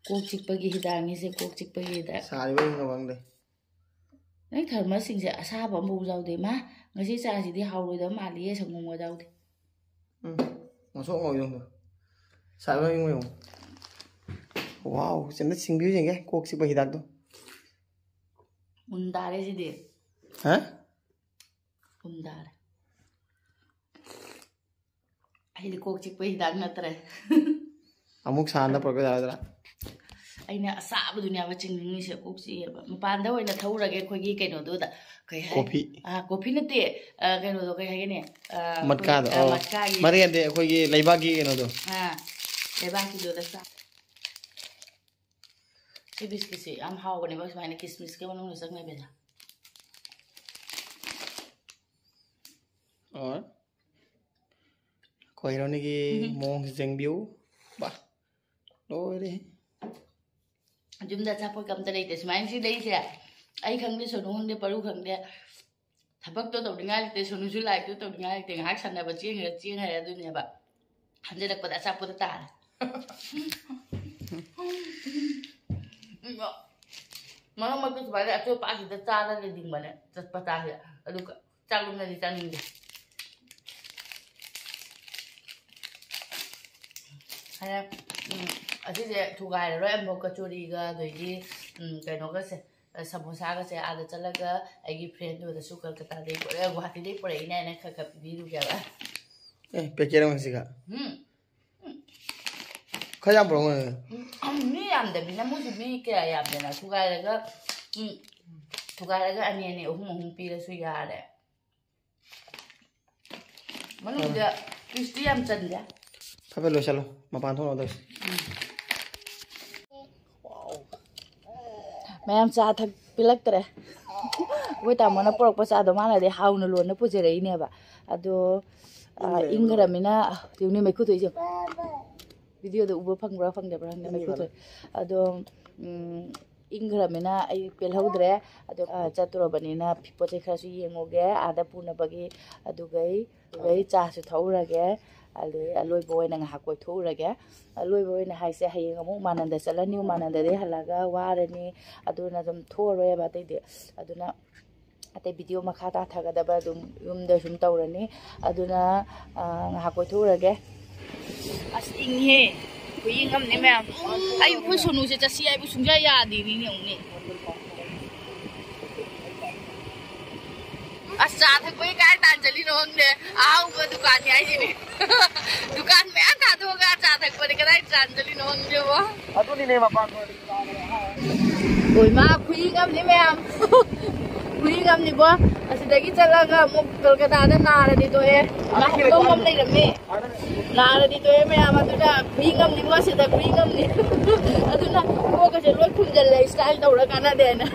ꯀꯣꯛ ꯆꯤꯛꯄꯒꯤ ꯍꯤꯗꯥꯛꯅꯤꯁꯦ, ꯀꯣꯛ ꯆꯤꯛꯄꯒꯤ ꯍꯤꯗꯥꯛ꯫ ꯁꯥꯔꯤꯕ ꯏꯪꯉꯕ ꯈꯪꯗꯦ꯫ ꯅꯪ ꯊꯔꯃꯁꯁꯤꯡꯁꯦ ꯑꯁꯥꯕ ꯑꯃꯐꯥꯎ ꯌꯥꯎꯗꯦ꯫ ꯃꯥ, ꯉꯁꯤ ꯆꯥꯁꯤꯗꯤ ꯍꯥꯎꯔꯣꯏꯗꯕ ꯃꯥꯜꯂꯤꯌꯦ, ꯁꯪꯒꯣꯝꯒ ꯌꯥꯎꯗꯦ꯫ ꯎꯝ, ꯉꯧꯁꯣꯛ ꯉꯧꯋꯤ ꯅꯪꯗꯣ꯫ ꯁꯥꯔꯤꯕ ꯏꯪꯕ ꯌꯦꯡꯉꯨ꯫ ꯋꯥꯎ, ꯆꯦꯝꯅ ꯁꯤꯡꯕꯤꯌꯨ ꯌꯦꯡꯒꯦ, ꯀꯣꯛ ꯆꯤꯛꯄ ꯍꯤꯗꯥꯛꯇꯣ꯫ ꯃꯨꯟ ꯇꯥꯔꯦ ꯁꯤꯗꯤ꯫ ꯍꯥ? ꯃꯨꯟ ꯇꯥꯔꯦ꯫ ꯑꯩꯗꯤ ꯀꯣꯛ ꯆꯤꯛꯄ ꯍꯤꯗꯥꯛ ꯅꯠꯇ꯭ꯔꯦ꯫ ꯑꯃꯨꯛ ꯁꯥꯍꯟꯗ ꯄꯨꯔꯛꯄ ꯌꯥꯔꯗ꯭ꯔꯥ? ꯑꯩꯅ ꯑꯁꯥꯕꯗꯨꯅꯦꯕ ꯆꯤꯡꯅꯤꯡꯉꯤꯁꯦ, ꯀꯣꯛ ꯆꯤꯛꯑꯦꯕ꯫ ꯃꯄꯥꯟꯗ ꯑꯣꯏꯅ ꯊꯧꯔꯒꯦ, ꯑꯩꯈꯣꯏꯒꯤ ꯀꯩꯅꯣꯗꯨꯗ꯫ ꯀꯩ ꯍꯥꯏ? ꯀꯣꯐꯤ꯫ ꯑꯥ, ꯀꯣꯐꯤ ꯅꯠꯇꯦ꯫ ꯑꯥ, ꯀꯩꯅꯣꯗꯣ, ꯀꯩ ꯍꯥꯏꯒꯅꯤ? ꯑꯥ, ꯃꯠꯀꯥꯗꯣ? ꯑꯩꯈꯣꯏ, ꯑꯥ, ꯑꯣ꯫ ꯃꯠꯀꯥꯒꯤ꯫ ꯃꯔꯤ ꯅꯠꯇꯦ, ꯑꯩꯈꯣꯏꯒꯤ ꯂꯩꯕꯥꯛꯀꯤ ꯀꯩꯅꯣꯗꯣ꯫ ꯑꯥ, ꯂꯩꯕꯥꯛꯀꯤꯗꯨꯗ ꯆꯥ-, ꯁꯤ ꯕꯤꯁꯀꯤꯠꯁꯦ ꯌꯥꯝ ꯍꯥꯎꯕꯅꯦꯕ, ꯁꯨꯃꯥꯏꯅ ꯀꯤꯁꯃꯤꯁꯀꯤ ꯃꯅꯨꯡꯗ ꯆꯪꯅꯕꯤꯗ꯫ ꯑꯣ꯫ ꯑꯩꯈꯣꯏ ꯍꯦꯔꯣꯅꯤꯒꯤ ꯎꯝ꯫ ꯃꯑꯣꯡꯁꯦ ꯌꯦꯡꯕꯤꯌꯨ꯫ ꯕꯥ, ꯂꯣꯏꯔꯦ꯫ ꯌꯨꯝꯗ ꯑꯆꯥꯄꯣꯠꯀ ꯑꯝꯇ ꯂꯩꯇꯦ꯫ ꯁꯨꯃꯥꯏꯅ ꯁꯤ ꯂꯩꯁꯦ, ꯑꯩ ꯈꯪꯗꯦ, ꯁꯣꯅꯨ ꯈꯪꯗꯦ, ꯄꯔꯨ ꯈꯪꯗꯦ, ꯊꯕꯛꯇꯣ ꯇꯧꯅꯤꯡꯉꯥꯏ ꯂꯩꯇꯦ, ꯁꯣꯅꯨꯁꯨ ꯂꯥꯏꯔꯤꯛꯇꯣ ꯇꯧꯅꯤꯡꯉꯥꯏ ꯂꯩꯇꯦ꯫ ꯉꯥꯏꯍꯥꯛ ꯁꯥꯟꯅꯕ ꯆꯦꯟꯈ꯭ꯔꯦ, ꯆꯦꯟꯈ꯭ꯔꯦ ꯑꯗꯨꯅꯦꯕ꯫ ꯍꯟꯖꯤꯜꯂꯛꯄꯗ ꯑꯆꯥꯄꯣꯠꯇ ꯇꯥꯔꯦ꯫ ꯃꯔꯛ ꯃꯔꯛꯇ ꯁꯨꯃꯥꯏꯅ ꯑꯆꯣꯏꯄꯥꯁꯤꯗ ꯆꯥꯔ ꯂꯩꯅꯤꯡꯕꯅꯦ, ꯆꯠꯄ ꯇꯥꯁꯦ꯫ ꯑꯗꯨꯒ ꯆꯥꯛꯂꯨꯝꯅꯗꯤ ꯆꯥꯅꯤꯡꯗꯦ꯫ ꯍꯥꯏꯅ, ꯎꯝ, ꯑꯁꯤꯁꯦ ꯊꯨꯒꯥꯏꯔꯔꯣꯏ ꯑꯃꯨꯛ ꯀꯆꯣꯔꯤꯒ, ꯑꯗꯩꯗꯤ, ꯎꯝ, ꯀꯩꯅꯣꯒꯁꯦ, ꯁꯃꯣꯁꯥꯒꯁꯦ ꯑꯥꯗ ꯆꯠꯂꯒ ꯑꯩꯒꯤ ꯐ꯭ꯔꯦꯟꯗꯨꯗꯁꯨ ꯀꯜꯀꯇꯥꯗꯒꯤ ꯄꯨꯔꯛꯑꯦ, ꯒꯨꯍꯥꯇꯤꯗꯒꯤ ꯄꯨꯔꯛꯏꯅꯦ ꯍꯥꯏꯅ ꯈꯔ ꯈꯔ ꯄꯤꯕꯤꯔꯨꯒꯦꯕ꯫ ꯑꯦ, ꯄꯦꯀꯦꯠ ꯑꯃꯁꯤꯒ? ꯎꯝ꯫ ꯈꯔ ꯌꯥꯝ ꯄꯨꯔꯛꯎꯅꯦ꯫ ꯎꯝ, ꯃꯤ ꯌꯥꯝꯗꯕꯅꯤꯅ, ꯃꯣꯏꯁꯨ ꯃꯤ ꯀꯌꯥ ꯌꯥꯝꯗꯦꯅ, ꯊꯨꯒꯥꯏꯔꯒ, ꯎꯝ, ꯊꯨꯒꯥꯏꯔꯒ ꯑꯅꯤ ꯑꯅꯤ, ꯑꯍꯨꯝ ꯑꯍꯨꯝ ꯄꯤꯔꯁꯨ ꯌꯥꯔꯦ꯫ ꯃꯅꯨꯡꯗ ꯄꯤꯁꯇꯤ ꯌꯥꯝ ꯆꯟꯗꯦ꯫ ꯐꯕ ꯂꯣꯏꯁꯜꯂꯣ, ꯃꯄꯥꯟ ꯊꯣꯛꯅꯕ ꯇꯧꯁꯤ꯫ ꯃꯌꯥꯝ ꯆꯥ ꯊꯛ ꯄꯤꯂꯛꯇ꯭ꯔꯦ꯫ ꯑꯩꯈꯣꯏ ꯇꯥꯃꯣꯅ ꯄꯨꯔꯛꯄ ꯆꯥꯗꯣ ꯃꯥꯅꯗꯤ ꯍꯥꯎꯅ ꯂꯣꯟꯅ ꯄꯨꯖꯔꯛꯏꯅꯦꯕ꯫ ꯑꯗꯣ ꯏꯪꯈ꯭ꯔꯃꯤꯅ ꯌꯦꯡꯅꯤ ꯃꯩꯈꯨ ꯊꯣꯛꯏꯁꯦ꯫ ꯚꯤꯗꯤꯑꯣꯗ ꯎꯕ ꯐꯪꯕ꯭ꯔꯥ ꯐꯪꯗꯕ꯭ꯔꯥ ꯈꯪꯗꯦ, ꯃꯩꯈꯨ ꯊꯣꯛꯑꯦ꯫ ꯑꯗꯣ ꯏꯪꯈ꯭ꯔꯃꯤꯅ ꯑꯩ ꯄꯦꯜꯍꯧꯗ꯭ꯔꯦ꯫ ꯑꯗꯣ ꯆꯠꯇꯣꯔꯕꯅꯤꯅ ꯄꯣꯠ ꯆꯩ ꯈꯔꯁꯨ ꯌꯦꯡꯉꯨꯒꯦ ꯑꯥꯗ ꯄꯨꯅꯕꯒꯤ꯫ ꯑꯗꯨꯒꯩ ꯑꯗꯨꯒꯩ ꯆꯥꯁꯨ ꯊꯛꯎꯔꯒꯦ꯫ ꯑꯗꯨꯗꯩ ꯑꯂꯣꯏꯕ ꯑꯣꯏꯅ ꯉꯥꯏꯍꯥꯛ ꯀꯣꯏꯊꯣꯛꯎꯔꯒꯦ꯫ ꯑꯂꯣꯏꯕ ꯑꯣꯏꯅ ꯍꯥꯏꯁꯦ, ꯍꯌꯦꯡ ꯑꯃꯨꯛ ꯎꯃꯥꯅꯟꯗ ꯆꯠꯂꯅꯤ, ꯎꯃꯥꯅꯟꯗꯗꯩ ꯍꯜꯂꯛꯑꯒ ꯋꯥꯔꯅꯤ, ꯑꯗꯨꯅ ꯑꯗꯨꯝ ꯊꯣꯛꯑꯔꯣꯏꯕ ꯑꯇꯩꯗꯤ꯫ ꯑꯗꯨꯅ ꯑꯇꯩ ꯚꯤꯗꯤꯑꯣ ꯃꯈꯥ ꯇꯥꯊꯒꯗꯕ ꯑꯗꯨꯝ ꯌꯨꯝꯗ ꯁꯨꯝ ꯇꯧꯔꯅꯤ꯫ ꯑꯗꯨꯅ ꯉꯥꯏꯍꯥꯛ ꯀꯣꯏꯊꯣꯛꯎꯔꯒꯦ꯫ ꯑꯁ, ꯏꯪꯉꯤꯍꯦ꯫ ꯈꯨꯏꯪ ꯑꯃꯅꯦ ꯃꯌꯥꯝ꯫ ꯑꯩ ꯑꯩꯈꯣꯏ ꯁꯣꯅꯨꯁꯦ ꯆꯠꯁꯤ ꯍꯥꯏꯕꯨ ꯁꯨꯡꯌꯥ ꯌꯥꯗꯦꯅꯤꯅꯦ ꯑꯃꯨꯛꯅꯦ꯫ ꯑꯁ, ꯆꯥ ꯊꯛꯄꯒꯤ ꯀꯥꯏ ꯇꯥꯟ ꯆꯠꯂꯤꯅꯣ ꯈꯪꯗꯦ꯫ ꯑꯍꯥꯎꯕ ꯗꯨꯀꯥꯟꯅꯤ ꯍꯥꯏꯁꯤꯅꯦ꯫ ꯗꯨꯀꯥꯟ ꯃꯌꯥꯝ ꯊꯥꯗꯣꯛꯑꯒ ꯆꯥ ꯊꯛꯄꯗꯤ ꯀꯗꯥꯏ ꯇꯥꯟ ꯆꯠꯂꯤꯅꯣ ꯈꯪꯗꯦꯕꯣ꯫ ꯑꯗꯨꯅꯤꯅꯦ ꯃꯄꯥꯟ ꯊꯣꯛꯑꯗꯤ꯫ ꯍꯣꯏ ꯃꯥ, ꯈꯨꯏꯪ ꯑꯃꯅꯤ ꯃꯌꯥꯝ꯫ ꯈꯨꯏꯪ ꯑꯃꯅꯤꯕꯣ꯫ ꯑꯁꯤꯗꯒꯤ ꯆꯠꯂꯒ ꯑꯃꯨꯛ ꯀꯜꯀꯇꯥꯗ ꯅꯥꯔꯗꯤ ꯇꯣꯛꯑꯦ꯫ ꯅꯥꯊꯣꯛꯐꯝ ꯂꯩꯔꯝꯃꯦ꯫ ꯅꯥꯔꯗꯤ ꯇꯣꯛꯑꯦ ꯃꯌꯥꯝ꯫ ꯑꯗꯨꯅ ꯈꯨꯏꯪ ꯑꯃꯅꯤꯕꯣ, ꯑꯁꯤꯗ ꯈꯨꯏꯪ ꯑꯃꯅꯤ꯫ ꯑꯗꯨꯅ ꯀꯣꯛꯀꯁꯦ ꯂꯣꯏ ꯈꯨꯝꯖꯤꯜꯂꯦ, ꯏꯁꯇꯥꯏꯜ ꯇꯧꯔ ꯀꯥꯟꯅꯗꯦꯅ꯫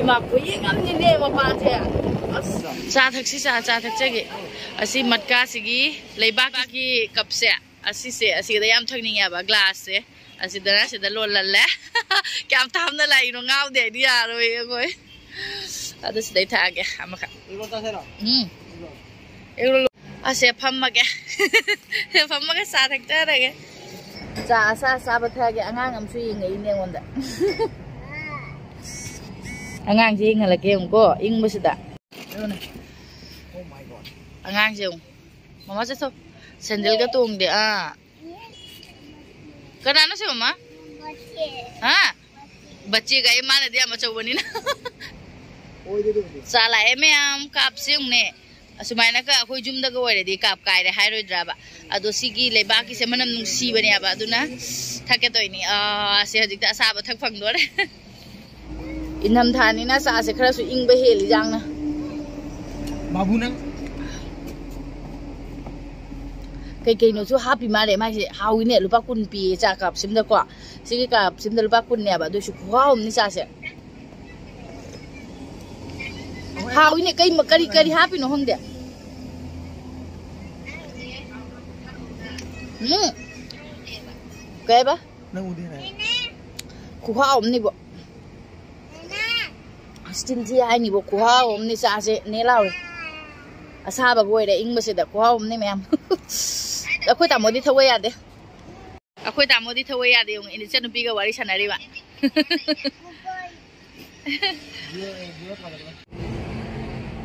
ꯏꯃꯥ, ꯈꯨꯏꯪ ꯑꯃꯅꯤꯅꯦ ꯃꯄꯥꯟꯁꯦ꯫ ꯑꯁ꯫ ꯆꯥ ꯊꯛꯁꯤ, ꯆꯥ, ꯆꯥ ꯊꯛꯆꯒꯦ꯫ ꯑꯁꯤ ꯃꯠꯀꯥꯁꯤꯒꯤ ꯂꯩꯕꯥꯛꯀꯤ ꯀꯞꯁꯦ꯫ ꯑꯁꯤꯁꯦ, ꯑꯁꯤꯗ ꯌꯥꯝ ꯊꯛꯅꯤꯡꯉꯦꯕ, ꯒ꯭ꯂꯥꯁꯁꯦ꯫ ꯑꯁꯤꯗꯅ ꯁꯤꯗ ꯂꯣꯜꯍꯜꯂꯦ꯫ ꯀꯌꯥꯝ ꯊꯥꯞꯅ ꯂꯥꯛꯏꯅꯣ ꯉꯥꯎꯗꯦ ꯍꯥꯏꯗꯤ ꯌꯥꯔꯣꯏ ꯑꯩꯈꯣꯏ꯫ ꯑꯗꯨ ꯁꯤꯗꯩ ꯊꯛꯑꯒꯦ ꯑꯃꯈꯛ꯫ ꯎꯝ꯫ ꯑꯁꯦ ꯐꯝꯃꯒꯦ꯫ ꯐꯝꯃꯒ ꯆꯥ ꯊꯛꯆꯔꯒꯦ꯫ ꯆꯥ ꯑꯁꯥ ꯑꯁꯥꯕ ꯊꯛꯑꯒꯦ꯫ ꯑꯉꯥꯡ ꯑꯃꯁꯨ ꯌꯦꯡꯉꯛꯏꯅꯦ ꯑꯩꯉꯣꯟꯗ꯫ ꯑꯉꯥꯡꯁꯦ ꯌꯦꯡꯍꯜꯂꯛꯀꯦ ꯌꯦꯡꯉꯨꯀꯣ, ꯏꯪꯕꯁꯤꯗ꯫ ꯑꯉꯥꯡꯁꯦ ꯌꯦꯡꯉꯨ꯫ ꯃꯃꯥ ꯆꯠꯊꯣꯛ꯫ ꯁꯦꯟꯗꯜꯒ ꯇꯣꯡꯗꯦ꯫ ꯑꯥ꯫ ꯀꯅꯥꯅꯣ ꯁꯤ ꯃꯃꯥ? ꯍꯥ? ꯕꯆꯦꯒ ꯑꯩ, ꯃꯥꯅꯗꯤ ꯌꯥꯝ ꯑꯆꯧꯕꯅꯤꯅ꯫ ꯆꯥ ꯂꯥꯛꯑꯦ ꯃꯌꯥꯝ, ꯀꯥꯞꯁꯦ ꯌꯦꯡꯉꯨꯅꯦ꯫ ꯑꯁꯨꯃꯥꯏꯅꯒ ꯑꯩꯈꯣꯏ ꯌꯨꯝꯗꯒ ꯑꯣꯏꯔꯗꯤ ꯀꯥꯞ ꯀꯥꯏꯔꯦ ꯍꯥꯏꯔꯣꯏꯗ꯭ꯔꯕ? ꯑꯗꯣ ꯁꯤꯒꯤ ꯂꯩꯕꯥꯛꯀꯤꯁꯦ ꯃꯅꯝ ꯅꯨꯡꯁꯤꯕꯅꯦꯕ, ꯑꯗꯨꯅ ꯊꯛꯀꯦ ꯇꯧꯔꯤꯅꯤ꯫ ꯑꯥ, ꯁꯦ ꯍꯧꯖꯤꯛꯇ ꯑꯁꯥꯕ ꯊꯛ ꯐꯪꯗꯣꯔꯦ꯫ ꯏꯪꯊꯝꯊꯥꯅꯤꯅ ꯆꯥꯁꯦ ꯈꯔꯁꯨ ꯏꯪꯕ ꯍꯦꯜꯂꯤ ꯌꯥꯝꯅ꯫ ꯕꯥꯕꯨ ꯅꯪ꯫ ꯀꯩ ꯀꯩꯅꯣꯁꯨ ꯍꯥꯞꯄꯤ ꯃꯥꯜꯂꯦ ꯃꯥꯏꯁꯦ꯫ ꯍꯥꯎꯏꯅꯦ, ꯂꯨꯄꯥ ꯀꯨꯟ ꯄꯤꯌꯦ ꯆꯥ ꯀꯞꯁꯤꯃꯗꯀꯣ꯫ ꯁꯤꯒꯤ ꯀꯞꯁꯤꯃꯗ ꯂꯨꯄꯥ ꯀꯨꯟꯅꯦꯕ, ꯑꯗꯨꯏꯁꯨ ꯈꯨꯍꯥꯎ ꯑꯃꯅꯤ ꯆꯥꯁꯦ꯫ ꯍꯥꯎꯏꯅꯦ꯫ ꯀꯩ ꯀꯔꯤ ꯀꯔꯤ ꯍꯥꯞꯄꯤꯅꯣ ꯈꯪꯗꯦ꯫ ꯎꯝ꯫ ꯀꯩꯕ? ꯅꯪ ꯎꯗꯦ ꯍꯥꯏ꯫ ꯈꯨꯍꯥꯎ ꯑꯃꯅꯤꯕꯣ꯫ ꯑꯁ ꯆꯤꯟ ꯊꯤ ꯍꯥꯏꯅꯤꯕꯣ, ꯈꯨꯍꯥꯎ ꯑꯃꯅꯤ ꯆꯥꯁꯦ꯫ ꯅꯦ ꯂꯥꯎꯔꯦ꯫ ꯑꯁꯥꯕꯒ ꯑꯣꯏꯔꯦ, ꯏꯪꯕꯁꯤꯗ ꯈꯨꯍꯥꯎ ꯑꯃꯅꯤ ꯃꯌꯥꯝ꯫ ꯑꯩꯈꯣꯏ ꯇꯥꯃꯣꯗꯤ ꯊꯧꯕ ꯌꯥꯗꯦ꯫ ꯑꯩꯈꯣꯏ ꯇꯥꯃꯣꯗꯤ ꯊꯧꯕ ꯌꯥꯗꯦ꯫ ꯌꯦꯡꯉꯨ, ꯏꯆꯟꯅꯨꯄꯤꯒ ꯋꯥꯔꯤ ꯁꯥꯟꯅꯔꯤꯕ꯫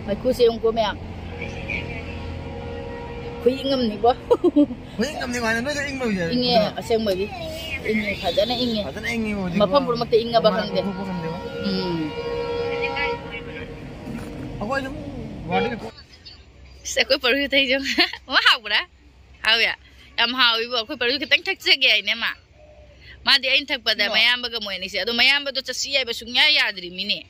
ꯃꯩꯈꯨꯁꯦ ꯌꯦꯡꯉꯨꯀꯣ ꯃꯌꯥꯝ꯫ ꯈꯨꯏꯪ ꯑꯃꯅꯤꯀꯣ꯫ ꯈꯨꯏꯪ ꯑꯃꯅꯤ ꯀꯥꯏꯅ ꯅꯣꯏꯗ ꯏꯪꯕ ꯍꯧꯖꯤꯛ ꯏꯪꯉꯦ, ꯑꯗꯨꯗ꯫ ꯑꯁꯦꯡꯕꯒꯤ꯫ ꯏꯪꯉꯦ, ꯐꯖꯅ ꯏꯪꯉꯦ꯫ ꯐꯖꯅ ꯏꯪꯉꯦ ꯍꯧꯖꯤꯛ꯫ ꯃꯐꯝ ꯄꯨꯝꯅꯃꯛꯇ ꯏꯪꯉꯕ ꯃꯃꯥꯡ ꯈꯪꯗꯦ꯫ ꯊꯣꯛꯄ ꯈꯪꯗꯦꯕ꯫ ꯎꯝ꯫ ꯑꯩꯈꯣꯏ ꯁꯨꯝ ꯒꯨꯍꯥꯇꯤꯗ ꯀꯣ- ꯑꯁ, ꯑꯩꯈꯣꯏ ꯄꯔꯨ ꯊꯩꯁꯦ꯫ ꯃꯃꯥ ꯍꯥꯎꯕ꯭ꯔꯥ? ꯍꯥꯎꯌꯦ꯫ ꯌꯥꯝ ꯍꯥꯎꯋꯤꯕꯣ꯫ ꯑꯩꯈꯣꯏ ꯄꯔꯨ ꯈꯤꯇꯪ ꯊꯛꯆꯒꯦ ꯍꯥꯏꯅꯦ ꯃꯥ꯫ ꯃꯥꯗꯤ ꯑꯩꯅ ꯊꯛꯄꯗ ꯃꯌꯥꯝꯕꯒ ꯃꯣꯏ ꯑꯅꯤꯁꯦ꯫ ꯑꯗꯣ ꯃꯌꯥꯝꯕꯗꯣ ꯆꯠꯁꯤ ꯍꯥꯏꯕ ꯁꯨꯡꯌꯥ ꯌꯥꯗ꯭ꯔꯤ ꯃꯤꯅꯦ꯫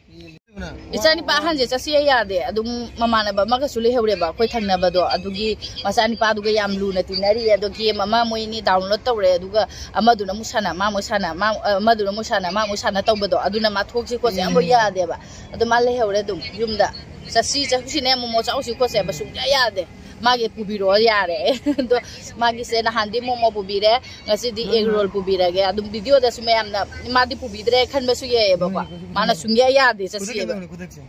ꯏꯆꯥꯅꯤꯄꯥ ꯑꯍꯟꯁꯦ ꯆꯠꯁꯤ ꯌꯥꯗꯦ꯫ ꯑꯗꯨꯝ ꯃꯃꯥꯟꯅꯕ ꯑꯃꯒꯁꯨ ꯂꯩꯍꯧꯔꯦꯕ ꯑꯩꯈꯣꯏ ꯊꯪꯅꯕꯗꯣ꯫ ꯑꯗꯨꯒꯤ ꯃꯆꯥꯅꯤꯄꯥꯗꯨꯒ ꯌꯥꯝ ꯂꯨꯅ ꯇꯤꯟꯅꯔꯤ꯫ ꯑꯗꯣ ꯒꯦꯝ ꯑꯃ ꯃꯣꯏ ꯑꯅꯤ ꯗꯥꯎꯟꯂꯣꯗ ꯇꯧꯔꯦ꯫ ꯑꯗꯨꯒ ꯑꯃꯗꯨꯅ ꯑꯃꯨꯛ ꯁꯥꯟꯅ, ꯃꯥ ꯑꯃꯨꯛ ꯁꯥꯟꯅ, ꯃꯥ, ꯑꯃꯗꯨꯅ ꯑꯃꯨꯛ ꯁꯥꯟꯅ, ꯃꯥ ꯑꯃꯨꯛ ꯁꯥꯟꯅ ꯇꯧꯕꯗꯣ꯫ ꯑꯗꯨꯅ ꯃꯥ ꯊꯣꯛꯁꯤ ꯈꯣꯠꯁꯤ ꯑꯝꯐꯥꯎ ꯌꯥꯗꯦꯕ꯫ ꯑꯗꯣ ꯃꯥ ꯂꯩꯍꯧꯔꯦ ꯑꯗꯨꯝ ꯌꯨꯝꯗ꯫ ꯆꯠꯁꯤ, ꯆꯠꯁꯤꯅꯦ, ꯃꯣꯃꯣ ꯆꯥꯎꯁꯤ ꯈꯣꯠꯁꯤ ꯍꯥꯏꯕ ꯁꯨꯡꯌꯥ ꯌꯥꯗꯦ꯫ ꯃꯥꯒꯤ ꯄꯨꯕꯤꯔꯛꯑꯣ ꯌꯥꯔꯦ꯫ ꯑꯗꯣ ꯃꯥꯒꯤꯁꯦ ꯅꯍꯥꯟꯗꯤ ꯃꯣꯃꯣ ꯄꯨꯕꯤꯔꯦ, ꯉꯁꯤꯗꯤ ꯑꯦꯒ ꯔꯣꯜ ꯄꯨꯕꯤꯔꯒꯦ꯫ ꯑꯗꯨꯝ ꯚꯤꯗꯤꯑꯣꯗꯁꯨ ꯃꯌꯥꯝꯅ ꯃꯥꯗꯤ ꯄꯨꯕꯤꯗ꯭ꯔꯦ ꯈꯟꯕꯁꯨ ꯌꯥꯏꯌꯦꯕꯀꯣ꯫ ꯃꯥꯅ ꯁꯨꯡꯌꯥ ꯌꯥꯗꯦ ꯆꯠꯁꯤꯑꯕ꯫ ꯈꯨꯗꯛꯀꯤ ꯇꯧꯅꯤ, ꯈꯨꯗꯛꯁꯦ꯫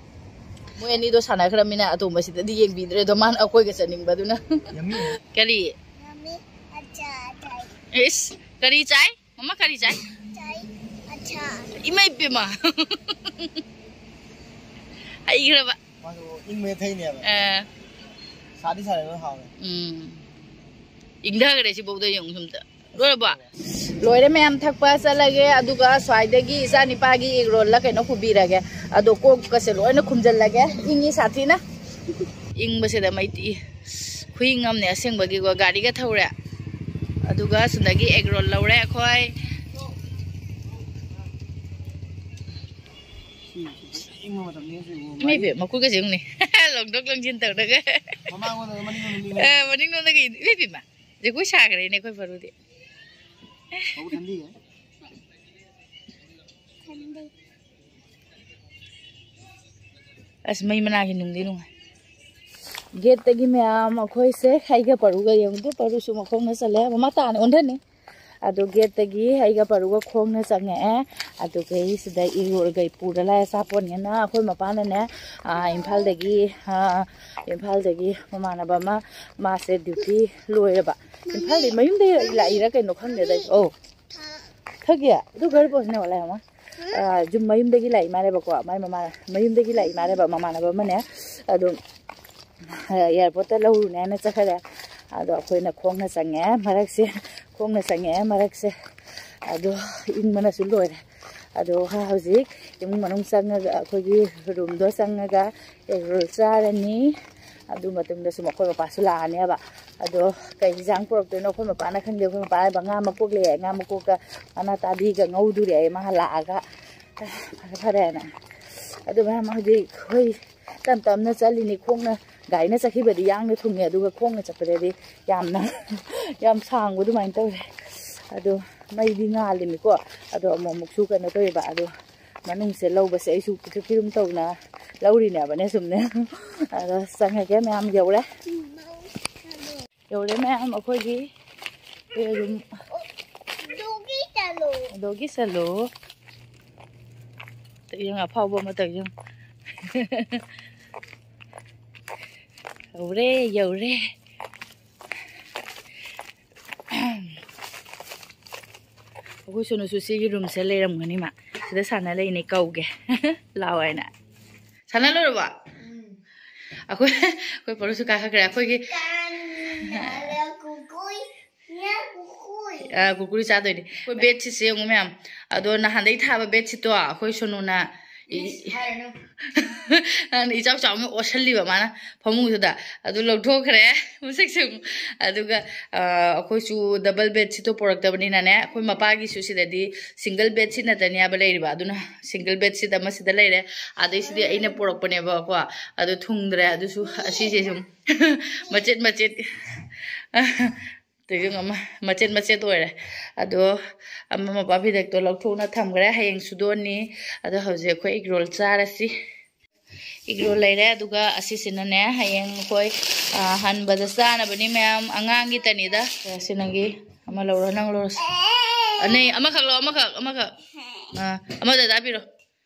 ꯃꯣꯏ ꯑꯅꯤꯗꯣ ꯁꯥꯟꯅꯈ꯭ꯔꯃꯤꯅ ꯑꯇꯣꯝꯕꯁꯤꯗꯗꯤ ꯌꯦꯡꯕꯤꯗ꯭ꯔꯦ꯫ ꯑꯗꯣ ꯃꯥꯅ ꯑꯩꯈꯣꯏꯒ ꯆꯠꯅꯤꯡꯕꯗꯨꯅ꯫ ꯌꯝꯃꯤ꯫ ꯀꯔꯤ? ꯃꯝꯃꯤ, ꯑꯆꯥ ꯆꯥꯏ꯫ ꯏꯁ, ꯀꯔꯤ ꯆꯥꯏ? ꯃꯃꯥ ꯀꯔꯤ ꯆꯥꯏ? ꯆꯥꯏ, ꯑꯆꯥ꯫ ꯏꯃꯥ ꯏꯄꯦꯝꯃ꯫ ꯍꯩꯈ꯭ꯔꯕ꯫ ꯃꯥꯁꯨ ꯏꯪꯕꯗ ꯊꯛꯏꯅꯦꯕ꯫ ꯑꯦ꯫ ꯁꯥꯗꯤ ꯁꯥꯔꯦ, ꯂꯣꯏ ꯍꯥꯎꯔꯦ꯫ ꯎꯝ꯫ ꯏꯪꯊꯈ꯭ꯔꯦ ꯁꯤꯐꯥꯎꯗ ꯌꯦꯡꯉꯨ ꯁꯨꯝꯇ꯫ ꯂꯣꯏꯔꯕꯣ? ꯂꯣꯏꯔꯦ ꯃꯌꯥꯝ, ꯊꯛꯄ ꯆꯠꯂꯒꯦ꯫ ꯑꯗꯨꯒ ꯁ꯭ꯋꯥꯏꯗꯒꯤ ꯏꯆꯥ ꯅꯤꯄꯥꯒꯤ ꯑꯦꯒ ꯔꯣꯜꯂ ꯀꯩꯅꯣ ꯄꯨꯕꯤꯔꯒꯦ꯫ ꯑꯗꯣ ꯀꯣꯛꯀꯁꯦ ꯂꯣꯏꯅ ꯈꯨꯝꯖꯤꯜꯂꯒꯦ꯫ ꯏꯪꯉꯤ ꯁꯥꯊꯤꯅ꯫ ꯏꯪꯕꯁꯤꯗ ꯃꯩꯇꯤ ꯈꯨꯏꯪ ꯑꯃꯅꯦ ꯑꯁꯦꯡꯕꯒꯤꯀꯣ꯫ ꯒꯥꯔꯤꯒ ꯊꯧꯔꯦ꯫ ꯑꯗꯨꯒ ꯁꯤꯗꯒꯤ ꯑꯦꯒ ꯔꯣꯜ ꯂꯧꯔꯦ ꯑꯩꯈꯣꯏ꯫ ꯏꯃꯩꯕꯦ, ꯃꯈꯨꯠꯀꯁꯦ ꯌꯦꯡꯉꯨꯅꯦ꯫ ꯂꯣꯡꯊꯣꯛ ꯂꯣꯡꯁꯤꯟ ꯇꯧꯔꯒ꯫ ꯃꯃꯥꯡꯂꯣꯝꯗ, ꯃꯅꯤꯡꯂꯣꯝꯗ ꯂꯤꯡꯉꯦ꯫ ꯑ, ꯃꯅꯤꯡꯂꯣꯝꯗꯒꯤ ꯏꯃꯩꯕꯦꯝꯃ, ꯖꯒꯣꯏ ꯁꯥꯈ꯭ꯔꯦꯅꯦ ꯑꯩꯈꯣꯏ ꯄꯔꯨꯗꯤ꯫ ꯃꯕꯨꯛ ꯊꯟꯗꯤꯌꯦ꯫ ꯑꯁ, ꯃꯩ ꯃꯅꯥꯛꯁꯤ ꯅꯨꯡꯗꯤ ꯅꯨꯡꯉꯥꯏ꯫ ꯒꯦꯠꯇꯒꯤ ꯃꯌꯥꯝ ꯑꯩꯈꯣꯏꯁꯦ ꯑꯩꯒ ꯄꯔꯨꯒ ꯌꯦꯡꯉꯨꯗꯨ, ꯄꯔꯨꯁꯨ ꯃꯈꯣꯡꯅ ꯆꯠꯂꯦ, ꯃꯃꯥ ꯇꯥꯅ ꯑꯣꯟꯊꯅꯤ꯫ ꯑꯗꯣ ꯒꯦꯠꯇꯒꯤ ꯑꯩꯒ ꯄꯔꯨꯒ ꯈꯣꯡꯅ ꯆꯪꯉꯛꯑꯦ꯫ ꯑꯗꯨꯒ ꯑꯩ ꯁꯤꯗ ꯏꯔꯣꯔꯒꯩ ꯄꯨꯔ ꯂꯥꯛꯑꯦ ꯑꯆꯥꯄꯣꯠꯅꯦꯅ꯫ ꯑꯩꯈꯣꯏ ꯃꯄꯥꯅꯅꯦ, ꯑꯥ, ꯏꯝꯐꯥꯜꯗꯒꯤ, ꯑꯥ, ꯏꯝꯐꯥꯜꯗꯒꯤ ꯃꯃꯥꯟꯅꯕ ꯑꯃ, ꯃꯥꯁꯦ ꯗ꯭ꯌꯨꯇꯤ ꯂꯣꯏꯔꯕ꯫ ꯏꯝꯐꯥꯜꯗꯒꯤ ꯃꯌꯨꯝꯗꯒꯤ ꯂꯥꯛꯏꯔꯥ ꯀꯩꯅꯣ ꯈꯪꯗꯦꯗ ꯑꯩꯁꯨ꯫ ꯑꯧ꯫ ꯊꯛꯀꯦ? ꯑꯗꯨ ꯒꯥꯔꯤ ꯄꯣꯠꯁꯤꯅ ꯋꯥꯂꯥ ꯌꯦꯡꯉꯣ꯫ ꯑꯥ, ꯌꯨꯝ ꯃꯌꯨꯝꯗꯒꯤ ꯂꯥꯛꯏ ꯃꯥꯜꯂꯦꯕꯀꯣ꯫ ꯃꯥꯏ ꯃꯃꯥ-, ꯃꯌꯨꯝꯗꯒꯤ ꯂꯥꯛꯏ ꯃꯥꯜꯂꯦꯕ ꯃꯃꯥꯟꯅꯕ ꯑꯃꯅꯦ꯫ ꯑꯗꯨꯝ ꯑꯦꯌꯥꯔꯄꯣꯔꯠꯇ ꯂꯧꯔꯨꯅꯦꯅ ꯆꯠꯈ꯭ꯔꯦ꯫ ꯑꯗꯣ ꯑꯩꯈꯣꯏꯅ ꯈꯣꯡꯅ ꯆꯪꯉꯦ ꯃꯔꯛꯁꯦ, ꯈꯣꯡꯅ ꯆꯪꯉꯛꯑꯦ ꯃꯔꯛꯁꯦ꯫ ꯑꯗꯣ ꯏꯪꯕꯅꯁꯨ ꯂꯣꯏꯔꯦ꯫ ꯑꯗꯣ ꯍꯧꯖꯤꯛ ꯏꯃꯨꯡ ꯃꯅꯨꯡ ꯆꯪꯉꯒ, ꯑꯩꯈꯣꯏꯒꯤ ꯔꯨꯝꯗꯣ ꯆꯪꯉꯒ ꯑꯦꯒ ꯔꯣꯜ ꯆꯥꯔꯅꯤ꯫ ꯑꯗꯨ ꯃꯇꯨꯡꯗꯁꯨ ꯃꯈꯣꯏ ꯃꯄꯥꯁꯨ ꯂꯥꯛꯑꯅꯦꯕ꯫ ꯑꯗꯣ ꯀꯩ ꯏꯟꯖꯥꯡ ꯄꯨꯔꯛꯇꯣꯏꯅꯣ ꯑꯩꯈꯣꯏ ꯃꯄꯥꯅ ꯈꯪꯗꯦ꯫ ꯑꯩꯈꯣꯏ ꯃꯄꯥꯅ ꯉꯥ ꯃꯀꯣꯛ ꯂꯩꯔꯦ, ꯉꯥ ꯃꯀꯣꯛꯀ ꯃꯅꯥ ꯇꯥꯕꯤꯒ ꯉꯧꯗꯣꯔꯤ ꯑꯩ ꯃꯥ ꯂꯥꯛꯑꯒ꯫ ꯐꯔꯦ ꯐꯔꯦꯅ꯫ ꯑꯗꯨ ꯃꯌꯥꯝ ꯍꯧꯖꯤꯛ ꯑꯩꯈꯣꯏ ꯇꯞ ꯇꯞꯅ ꯆꯠꯂꯤꯅꯤ꯫ ꯈꯣꯡꯅ, ꯒꯥꯔꯤꯅ ꯆꯠꯈꯤꯕꯗꯤ ꯌꯥꯡꯅ ꯊꯨꯡꯉꯦ, ꯑꯗꯨꯒ ꯈꯣꯡꯅ ꯆꯠꯄꯗꯗꯤ ꯌꯥꯝꯅ, ꯌꯥꯝ ꯁꯥꯡꯕ ꯑꯗꯨꯃꯥꯏꯅ ꯇꯧꯔꯦ꯫ ꯑꯗꯣ ꯃꯩꯗꯤ ꯉꯥꯜꯂꯤꯃꯤꯀꯣ꯫ ꯑꯗꯣ ꯑꯃꯨꯛ ꯑꯃꯨꯛꯁꯨ ꯀꯩꯅꯣ ꯇꯧꯋꯦꯕ꯫ ꯑꯗꯣ ꯃꯅꯨꯡꯁꯦ ꯂꯧꯕꯁꯦ ꯑꯩꯁꯨ ꯈꯤꯇꯪ ꯈꯤꯇꯪ ꯇꯧꯅ ꯂꯧꯔꯤꯅꯦꯕꯅꯦ ꯁꯨꯝꯅꯦ꯫ ꯑꯗꯣ ꯆꯪꯉꯒꯦ ꯃꯌꯥꯝ꯫ ꯌꯧꯔꯦ꯫ ꯌꯧꯔꯦ ꯃꯌꯥꯝ ꯑꯩꯈꯣꯏꯒꯤ ꯔꯨꯝ꯫ ꯗꯣꯒꯤ ꯆꯠꯂꯣ꯫ ꯗꯣꯒꯤ ꯆꯠꯂꯣ꯫ ꯌꯦꯡ ꯑꯐꯥꯎꯕ ꯑꯃ ꯇꯧ ꯌꯦꯡ꯫ ꯌꯧꯔꯦ, ꯌꯧꯔꯦ꯫ ꯑꯩꯈꯣꯏ ꯁꯣꯅꯨꯁꯨ ꯁꯤꯒꯤ ꯔꯨꯝꯁꯦ ꯂꯩꯔꯝꯒꯅꯤ ꯃꯥ꯫ ꯁꯤꯗ ꯁꯥꯟꯅ ꯂꯩꯅꯦ, ꯀꯧꯒꯦ꯫ ꯂꯥꯛꯑꯣ ꯍꯥꯏꯅ꯫ ꯁꯥꯟꯅ ꯂꯣꯏꯔꯕꯣ? ꯑꯩꯈꯣꯏ, ꯑꯩꯈꯣꯏ ꯄꯔꯨꯁꯨ ꯀꯥꯈꯠꯈ꯭ꯔꯦ꯫ ꯑꯩꯈꯣꯏꯒꯤ ꯑ, ꯀꯨꯀꯨꯔꯤ ꯆꯥꯗꯣꯏꯅꯦ꯫ ꯑꯩꯈꯣꯏ ꯕꯦꯠꯁꯤꯠꯁꯦ ꯌꯦꯡꯉꯨ ꯃꯌꯥꯝ꯫ ꯑꯗꯣ ꯅꯍꯥꯟꯗꯩ ꯊꯥꯕ ꯕꯦꯠꯁꯤꯠꯇꯣ ꯑꯩꯈꯣꯏ ꯁꯣꯅꯨꯅ ꯏꯁ, ꯍꯥꯏꯔꯅꯨ꯫ ꯅꯪꯅ ꯏꯆꯥꯎ ꯆꯥꯎꯅ ꯑꯣꯠꯁꯜꯂꯤꯕ ꯃꯥꯅ ꯐꯃꯨꯡꯗꯨꯗ꯫ ꯑꯗꯨ ꯂꯧꯊꯣꯛꯈ꯭ꯔꯦ ꯃꯁꯛꯁꯨ꯫ ꯑꯗꯨꯒ ꯑꯩꯈꯣꯏꯁꯨ ꯗꯕꯜ ꯕꯦꯠꯁꯤꯠꯇꯣ ꯄꯨꯔꯛꯇꯕꯅꯤꯅꯅꯦ, ꯑꯩꯈꯣꯏ ꯃꯄꯥꯒꯤꯁꯨ ꯁꯤꯗꯗꯤ ꯁꯤꯡꯒꯜ ꯕꯦꯠꯁꯤꯠ ꯅꯠꯇꯅꯦꯕ ꯂꯩꯔꯤꯕ꯫ ꯑꯗꯨꯅ ꯁꯤꯡꯒꯜ ꯕꯦꯠꯁꯤꯠ ꯑꯃ ꯁꯤꯗ ꯂꯩꯔꯦ, ꯑꯗꯩꯁꯤꯗꯤ ꯑꯩꯅ ꯄꯨꯔꯛꯄꯅꯦꯕꯀꯣ꯫ ꯑꯗꯨ ꯊꯨꯡꯗ꯭ꯔꯦ꯫ ꯑꯗꯨꯁꯨ ꯑꯁꯤꯁꯦ ꯁꯨꯝ ꯃꯆꯦꯠ ꯃꯆꯦꯠ ꯇꯨꯏꯁꯨ ꯑꯃ ꯃꯆꯦꯠ ꯃꯆꯦꯠ ꯑꯣꯏꯔꯦ꯫ ꯑꯗꯣ ꯑꯃ ꯃꯄꯥ ꯐꯤꯗꯛꯇꯣ ꯂꯧꯊꯣꯛꯅ ꯊꯝꯈ꯭ꯔꯦ, ꯍꯌꯦꯡ ꯁꯨꯗꯣꯛꯑꯅꯤ꯫ ꯑꯗꯣ ꯍꯧꯖꯤꯛ ꯑꯩꯈꯣꯏ ꯏꯒ꯭ꯔꯣꯜ ꯆꯥꯔꯁꯤ꯫ ꯏꯒ꯭ꯔꯣꯜ ꯂꯩꯔꯦ꯫ ꯑꯗꯨꯒ ꯑꯁꯤꯁꯤꯅꯅꯦ, ꯍꯌꯦꯡ ꯑꯩꯈꯣꯏ ꯍꯟꯕꯗ ꯆꯥꯅꯕꯅꯤ ꯃꯌꯥꯝ꯫ ꯑꯉꯥꯡꯒꯤ ꯇꯅꯤꯗ꯫ ꯁꯤ ꯅꯪꯒꯤ ꯑꯃ ꯂꯧꯔꯣ, ꯅꯪ ꯂꯧꯔꯣ꯫ ꯑꯅꯤ ꯑꯃꯈꯛ ꯂꯧ, ꯑꯃꯈꯛ ꯑꯃꯈꯛ ꯑꯥ, ꯑꯃꯗ ꯇꯥꯛꯄꯤꯔꯣ꯫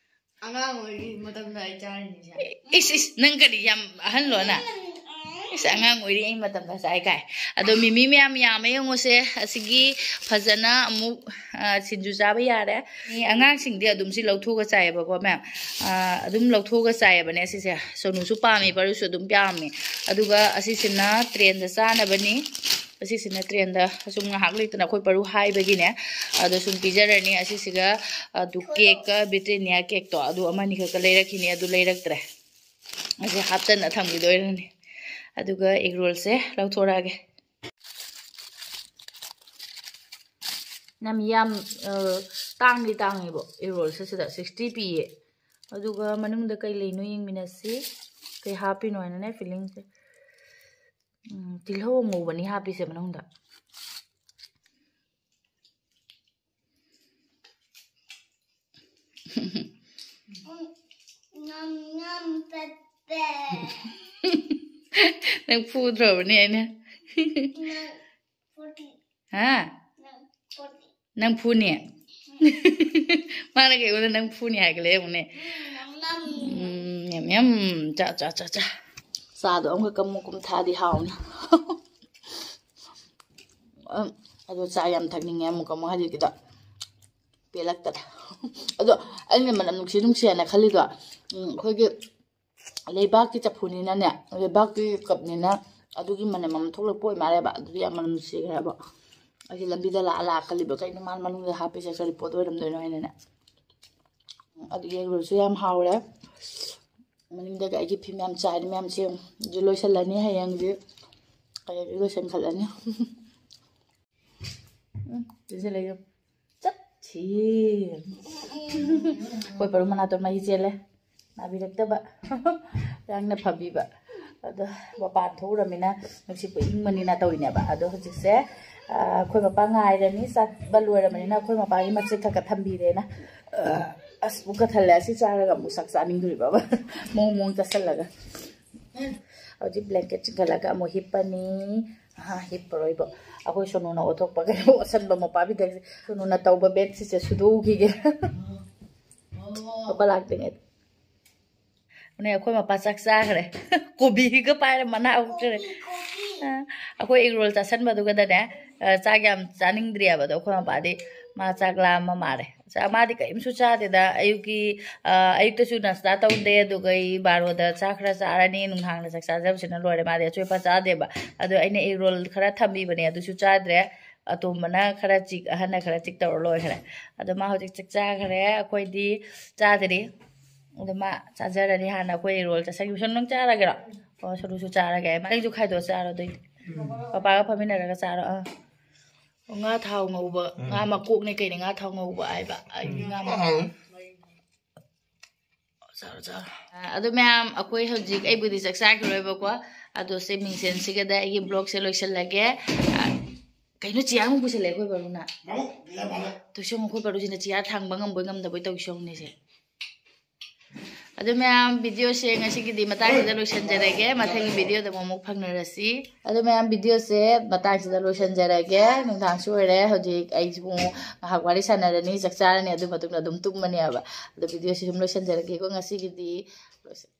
ꯑꯉꯥꯡ ꯑꯣꯏꯔꯤ ꯃꯇꯝꯗ ꯑꯩ ꯆꯥꯔꯤꯅꯤꯁꯦ꯫ ꯏꯁ ꯏꯁ, ꯅꯪ ꯀꯔꯤ ꯌꯥꯝ ꯑꯍꯟꯂꯣꯅ? ꯏꯁ, ꯑꯉꯥꯡ ꯑꯣꯏꯔꯤꯉꯩ ꯃꯇꯝꯗ ꯆꯥꯏ ꯀꯥꯏ꯫ ꯑꯗꯣ ꯃꯤꯃꯤ ꯃꯌꯥꯝ ꯌꯥꯝꯃꯦ ꯌꯦꯡꯉꯨꯁꯦ꯫ ꯑꯁꯤꯒꯤ ꯐꯖꯅ ꯑꯃꯨꯛ ꯁꯤꯡꯖꯨ ꯆꯥꯕ ꯌꯥꯔꯦ꯫ ꯃꯤ ꯑꯉꯥꯡꯁꯤꯡꯗꯤ ꯑꯗꯨꯝ ꯁꯤ ꯂꯧꯊꯣꯛꯑꯒ ꯆꯥꯏꯌꯦꯕꯀꯣ ꯃꯌꯥꯝ꯫ ꯑꯗꯨꯝ ꯂꯧꯊꯣꯛꯑꯒ ꯆꯥꯏꯌꯦꯕꯅꯦ ꯁꯤꯁꯦ꯫ ꯁꯣꯅꯨꯁꯨ ꯄꯥꯝꯃꯤ, ꯄꯥꯔꯨꯁꯨ ꯑꯗꯨꯝ ꯄꯥꯝꯃꯤ꯫ ꯑꯗꯨꯒ ꯑꯁꯤꯁꯤꯅ ꯇ꯭ꯔꯦꯟꯗ ꯆꯥꯅꯕꯅꯤ꯫ ꯑꯁꯤꯁꯤꯅ ꯇ꯭ꯔꯦꯟꯗ ꯑꯁꯨꯝ ꯉꯥꯏꯍꯥꯛ ꯂꯩꯇꯅ ꯑꯩꯈꯣꯏ ꯄꯥꯔꯨ ꯍꯥꯏꯕꯒꯤꯅꯦ꯫ ꯑꯗꯣ ꯁꯨꯝ ꯄꯤꯖꯔꯅꯤ꯫ ꯑꯁꯤꯁꯤꯒ ꯑꯗꯨ ꯀꯦꯛꯀ ꯕ꯭ꯔꯤꯇꯦꯅꯤꯌꯥ ꯀꯦꯛꯇꯣ ꯑꯗꯨ ꯑꯃꯅꯤꯈꯛꯀ ꯂꯩꯔꯛꯈꯤꯅꯤ, ꯑꯗꯨ ꯂꯩꯔꯛꯇ꯭ꯔꯦ꯫ ꯑꯁꯤ ꯍꯥꯞꯆꯟꯅ ꯊꯝꯈꯤꯗꯣꯏꯔꯅꯤ꯫ ꯑꯗꯨꯒ ꯏꯒ꯭ꯔꯣꯜꯁꯦ ꯂꯧꯊꯣꯔꯛꯑꯒꯦ꯫ ꯌꯥꯝ ꯌꯥꯝ ꯇꯥꯡꯗꯤ ꯇꯥꯡꯉꯦꯕꯣ ꯏꯒ꯭ꯔꯣꯜꯁꯦ꯫ ꯁꯤꯗ ꯁꯤꯛꯁꯇꯤ ꯄꯤꯌꯦ꯫ ꯑꯗꯨꯒ ꯃꯅꯨꯡꯗ ꯀꯩ ꯂꯩꯅꯣ ꯌꯦꯡꯃꯤꯟꯅꯁꯤ꯫ ꯀꯩ ꯍꯥꯞꯄꯤꯅꯣ ꯍꯥꯏꯅꯅꯦ ꯐꯤꯂꯤꯡꯁꯦ꯫ ꯇꯤꯜꯍꯧ ꯑꯉꯧꯕꯅꯤ ꯍꯥꯞꯄꯤꯁꯦ ꯃꯅꯨꯡꯗ꯫ ꯉꯝ ꯉꯝ ꯄꯦꯄꯦ꯫ ꯅꯪ ꯐꯨꯗ꯭ꯔꯣꯕꯅꯦ ꯑꯩꯅ? ꯅꯪ ꯐꯨꯗꯤ꯫ ꯍꯥ? ꯅꯪ ꯐꯨꯗꯤ꯫ ꯅꯪ ꯐꯨꯅꯤ? ꯃꯥꯅ ꯀꯩꯒꯤꯅꯣ ꯅꯪ ꯐꯨꯅꯤ ꯍꯥꯏꯒꯠꯂꯦ ꯌꯦꯡꯉꯨꯅꯦ꯫ ꯎꯝ, ꯌꯥꯝ ꯌꯥꯝ꯫ ꯆꯥ ꯆꯥ ꯆꯥ ꯆꯥ꯫ ꯆꯥꯗꯣ ꯑꯃꯨꯛꯀ ꯀꯝ ꯀꯨꯝ ꯊꯥꯗꯤ ꯍꯥꯎꯅꯤ꯫ ꯑꯗꯣ ꯆꯥ ꯌꯥꯝ ꯊꯛꯅꯤꯡꯉꯦ ꯑꯃꯨꯛꯀ ꯑꯃꯨꯛ ꯍꯧꯖꯤꯛꯀꯤꯗꯣ꯫ ꯄꯦꯜꯂꯛꯇꯔꯦ꯫ ꯑꯗꯣ ꯑꯩꯅ ꯃꯅꯝ ꯅꯨꯡꯁꯤ ꯅꯨꯡꯁꯤ ꯍꯥꯏꯅ ꯈꯜꯂꯤꯗꯣ, ꯎꯝ, ꯑꯩꯈꯣꯏꯒꯤ ꯂꯩꯕꯥꯛꯀꯤ ꯆꯐꯨꯅꯤꯅꯅꯦ, ꯂꯩꯕꯥꯛꯀꯤ ꯀꯞꯅꯤꯅ ꯑꯗꯨꯒꯤ ꯃꯅꯝ ꯑꯃ ꯊꯣꯛꯂꯛꯄ ꯑꯣꯏ ꯃꯥꯜꯂꯦꯕ꯫ ꯑꯗꯨꯗꯤ ꯌꯥꯝ ꯃꯅꯝ ꯅꯨꯡꯁꯤꯈ꯭ꯔꯦꯕ꯫ ꯑꯩꯁꯦ ꯂꯝꯕꯤꯗ ꯂꯥꯛꯑ ꯂꯥꯛꯑ ꯈꯜꯂꯤꯕ, "ꯀꯩꯅꯣ ꯃꯥꯅ ꯃꯅꯨꯡꯗ ꯍꯥꯞꯄꯤꯁꯦ ꯀꯔꯤ ꯄꯣꯠ ꯑꯣꯏꯔꯝꯗꯣꯏꯅꯣ?" ꯍꯥꯏꯅꯅꯦ꯫ ꯎꯝ, ꯑꯗꯨ ꯌꯦꯔꯨꯝꯁꯨ ꯌꯥꯝ ꯍꯥꯎꯔꯦ꯫ ꯃꯅꯤꯡꯗꯒ ꯑꯩꯒꯤ ꯐꯤ ꯃꯌꯥꯝ ꯆꯥꯏꯔꯤ ꯃꯌꯥꯝꯁꯦ ꯌꯦꯡꯉꯨ꯫ ꯍꯧꯖꯤꯛ ꯂꯣꯏꯁꯤꯜꯂꯅꯤ, ꯍꯌꯦꯡꯗꯤ ꯍꯌꯦꯡꯗꯤ ꯂꯣꯏꯁꯤꯟꯈꯠꯂꯅꯤ꯫ ꯎꯝ, ꯆꯦꯟꯁꯤꯜꯂꯦ ꯌꯦꯡꯉꯨ꯫ ꯆꯠꯈꯤ꯫ ꯑꯩꯈꯣꯏ ꯄꯔꯨ ꯃꯅꯥꯇꯣꯟ ꯃꯍꯤ ꯆꯦꯜꯂꯦ꯫ ꯅꯥꯕꯤꯔꯛꯇꯕ꯫ ꯌꯥꯝꯅ ꯐꯕꯤꯕ꯫ ꯑꯗꯣ ꯃꯄꯥꯟ ꯊꯣꯛꯎꯔꯃꯤꯅ ꯅꯨꯡꯁꯤꯠꯄꯨ ꯏꯪꯕꯅꯤꯅ ꯇꯧꯔꯤꯅꯦꯕ꯫ ꯑꯗꯣ ꯍꯧꯖꯤꯛꯁꯦ, ꯑ, ꯑꯩꯈꯣꯏ ꯃꯄꯥ ꯉꯥꯏꯔꯅꯤ꯫ ꯆꯠꯄ ꯂꯣꯏꯔꯕꯅꯤꯅ ꯑꯩꯈꯣꯏ ꯃꯄꯥꯒꯤ ꯃꯆꯦꯠ ꯈꯔ ꯈꯔ ꯊꯝꯕꯤꯔꯦꯅ꯫ ꯑ, ꯑꯁ, ꯄꯨꯛꯀ ꯊꯜꯂꯦ꯫ ꯑꯁꯤ ꯆꯥꯔꯒ ꯑꯃꯨꯛ ꯆꯥꯛ ꯆꯥꯅꯤꯡꯗꯣꯔꯤꯕꯕ꯫ ꯃꯑꯣꯡ ꯃꯑꯣꯡ ꯆꯥꯁꯤꯜꯂꯒ꯫ ꯍꯧꯖꯤꯛ blanket ꯆꯤꯡꯈꯠꯂꯒ ꯑꯃꯨꯛ ꯍꯤꯞꯄꯅꯤ꯫ ꯑꯍꯥ, ꯍꯤꯞꯄꯔꯣꯏꯕꯣ꯫ ꯑꯩꯈꯣꯏ ꯁꯣꯅꯨꯅ ꯑꯣꯠꯊꯣꯛꯄꯒ ꯑꯣꯠꯁꯟꯕ ꯃꯄꯥ ꯕꯤꯗꯛꯁꯦ꯫ ꯁꯣꯅꯨꯅ ꯇꯧꯕ bed sheet ꯁꯦ ꯁꯨꯗꯣꯛꯎꯈꯤꯒꯦ꯫ ꯄꯄꯥ ꯂꯥꯛꯇ꯭ꯔꯤꯉꯩꯗ꯫ ꯅꯦ, ꯑꯩꯈꯣꯏ ꯃꯄꯥ ꯆꯥꯛ ꯆꯥꯈ꯭ꯔꯦ꯫ ꯀꯣꯕꯤꯒ ꯄꯥꯏꯔ ꯃꯅꯥ ꯍꯨꯠꯈ꯭ꯔꯦ꯫ ꯑ, ꯑꯩꯈꯣꯏ egg roll ꯆꯥꯁꯟꯕꯗꯨꯒꯗꯅꯦ, ꯑ, ꯆꯥꯛ ꯌꯥꯝ ꯆꯥꯅꯤꯡꯗ꯭ꯔꯤꯑꯕ꯫ ꯑꯗꯣ ꯑꯩꯈꯣꯏ ꯃꯄꯥꯗꯤ ꯃꯥ ꯆꯥꯛ ꯂꯥꯝꯕ ꯃꯥꯜꯂꯦ꯫ ꯆꯥ-, ꯃꯥꯗꯤ ꯀꯔꯤꯝꯁꯨ ꯆꯥꯗꯦꯗ꯫ ꯑꯌꯨꯛꯀꯤ, ꯑ, ꯑꯌꯨꯛꯇꯁꯨ ꯅꯥꯁꯇꯥ ꯇꯧꯗꯦ, ꯑꯗꯨꯒ ꯑꯩ ꯕꯥꯔꯣꯗ ꯆꯥꯛ ꯈꯔ ꯆꯥꯔꯅꯤ, ꯅꯨꯡꯗꯥꯡꯗ ꯆꯥꯛ ꯆꯥꯖꯕꯁꯤꯅ ꯂꯣꯏꯔꯦ꯫ ꯃꯥꯗꯤ ꯑꯆꯣꯏ ꯑꯄꯥ ꯆꯥꯗꯦꯕ꯫ ꯑꯗꯣ ꯑꯩꯅ egg roll ꯈꯔ ꯊꯝꯕꯤꯕꯅꯦ, ꯑꯗꯨꯁꯨ ꯆꯥꯗ꯭ꯔꯦ꯫ ꯑꯇꯣꯝꯕꯅ ꯈꯔ ꯆꯤꯛ, ꯑꯍꯟꯅ ꯈꯔ ꯆꯤꯛ ꯇꯧꯔ ꯂꯣꯏꯈ꯭ꯔꯦ꯫ ꯑꯗꯣ ꯃꯥ ꯍꯧꯖꯤꯛ ꯆꯥꯛ ꯆꯥꯈ꯭ꯔꯦ, ꯑꯩꯈꯣꯏꯗꯤ ꯆꯥꯗ꯭ꯔꯤ꯫ ꯑꯗꯣ ꯃꯥ ꯆꯥꯖꯔꯅꯤ ꯍꯥꯟꯅ꯫ ꯑꯩꯈꯣꯏ roll ꯆꯥꯁꯟꯈꯤꯕ꯫ ꯁꯣꯝ ꯅꯪ ꯆꯥꯔꯒꯦꯔꯣ? ꯑꯣ, ꯁꯔꯨꯁꯨ ꯆꯥꯔꯒꯦ꯫ ꯅꯪꯁꯨ ꯈꯥꯏꯗꯣꯛꯑ ꯆꯥꯔꯣ ꯑꯗꯨꯏꯗꯤ꯫ ꯄꯄꯥꯒ ꯐꯝꯃꯤꯟꯅꯔꯒ ꯆꯥꯔꯣ꯫ ꯑꯥ꯫ ꯑꯣ, ꯉꯥ ꯊꯥꯎ ꯉꯧꯕ, ꯉꯥ ꯃꯀꯣꯛꯅꯦ ꯀꯩꯅꯦ ꯉꯥ ꯊꯥꯎ ꯉꯧꯕ ꯍꯥꯏꯕ꯫ ꯑꯩꯗꯤ ꯉꯥ ꯃꯀꯣꯛ꯫ ꯆꯥꯔꯣ, ꯆꯥꯔꯣ꯫ ꯑ, ꯑꯗꯣ ꯃꯌꯥꯝ, ꯑꯩꯈꯣꯏ ꯍꯧꯖꯤꯛ, ꯑꯩꯕꯨꯗꯤ ꯆꯥꯛ ꯆꯥꯈꯤꯔꯣꯏꯕꯀꯣ꯫ ꯑꯗꯣ ꯁꯤ ꯃꯤꯡꯁꯦꯟꯁꯤꯒꯗ ꯑꯩꯒꯤ vlog ꯁꯦ ꯂꯣꯏꯁꯤꯜꯂꯒꯦ꯫ ꯑ, ꯀꯩꯅꯣ, ꯆꯤꯌꯥꯔ ꯑꯃꯨꯛ ꯄꯨꯁꯤꯜꯂꯛꯑꯦ ꯑꯩꯈꯣꯏ ꯕꯥꯔꯨꯅ꯫ ꯇꯧꯁꯤ ꯌꯦꯡꯉꯨ, ꯑꯩꯈꯣꯏ ꯕꯥꯔꯨꯁꯤꯅ ꯆꯤꯌꯥꯔ ꯊꯥꯡꯕ ꯉꯝꯕꯣꯏ ꯉꯝꯗꯕꯣꯏ ꯇꯧꯁꯤ ꯌꯦꯡꯉꯨꯅꯦꯁꯦ꯫ ꯑꯗꯣ ꯃꯌꯥꯝ, video ꯁꯦ ꯉꯁꯤꯒꯤꯗꯤ ꯃꯇꯥꯡꯁꯤꯗ ꯂꯣꯏꯁꯤꯟꯖꯔꯒꯦ꯫ ꯃꯊꯪꯒꯤ video ꯗ ꯑꯃꯨꯛ ꯐꯪꯅꯔꯁꯤ꯫ ꯑꯗꯣ ꯃꯌꯥꯝ, video ꯁꯦ ꯃꯇꯥꯡꯁꯤꯗ ꯂꯣꯏꯁꯤꯟꯖꯔꯒꯦ꯫ ꯅꯨꯡꯗꯥꯡꯁꯨ ꯑꯣꯏꯔꯦ꯫ ꯍꯧꯖꯤꯛ ꯑꯩꯁꯨ ꯉꯥꯏꯍꯥꯛ ꯋꯥꯔꯤ ꯁꯥꯟꯅꯔꯅꯤ, ꯆꯥꯛ ꯆꯥꯔꯅꯤ, ꯑꯗꯨ ꯃꯇꯨꯡꯗ ꯑꯗꯨꯝ ꯇꯨꯝꯃꯅꯦꯕ꯫ ꯑꯗꯣ video ꯁꯤ ꯁꯨꯝ ꯂꯣꯏꯁꯤꯟꯖꯔꯒꯦꯀꯣ ꯉꯁꯤꯒꯤꯗꯤ꯫ ꯂꯣꯏꯁꯤꯟ-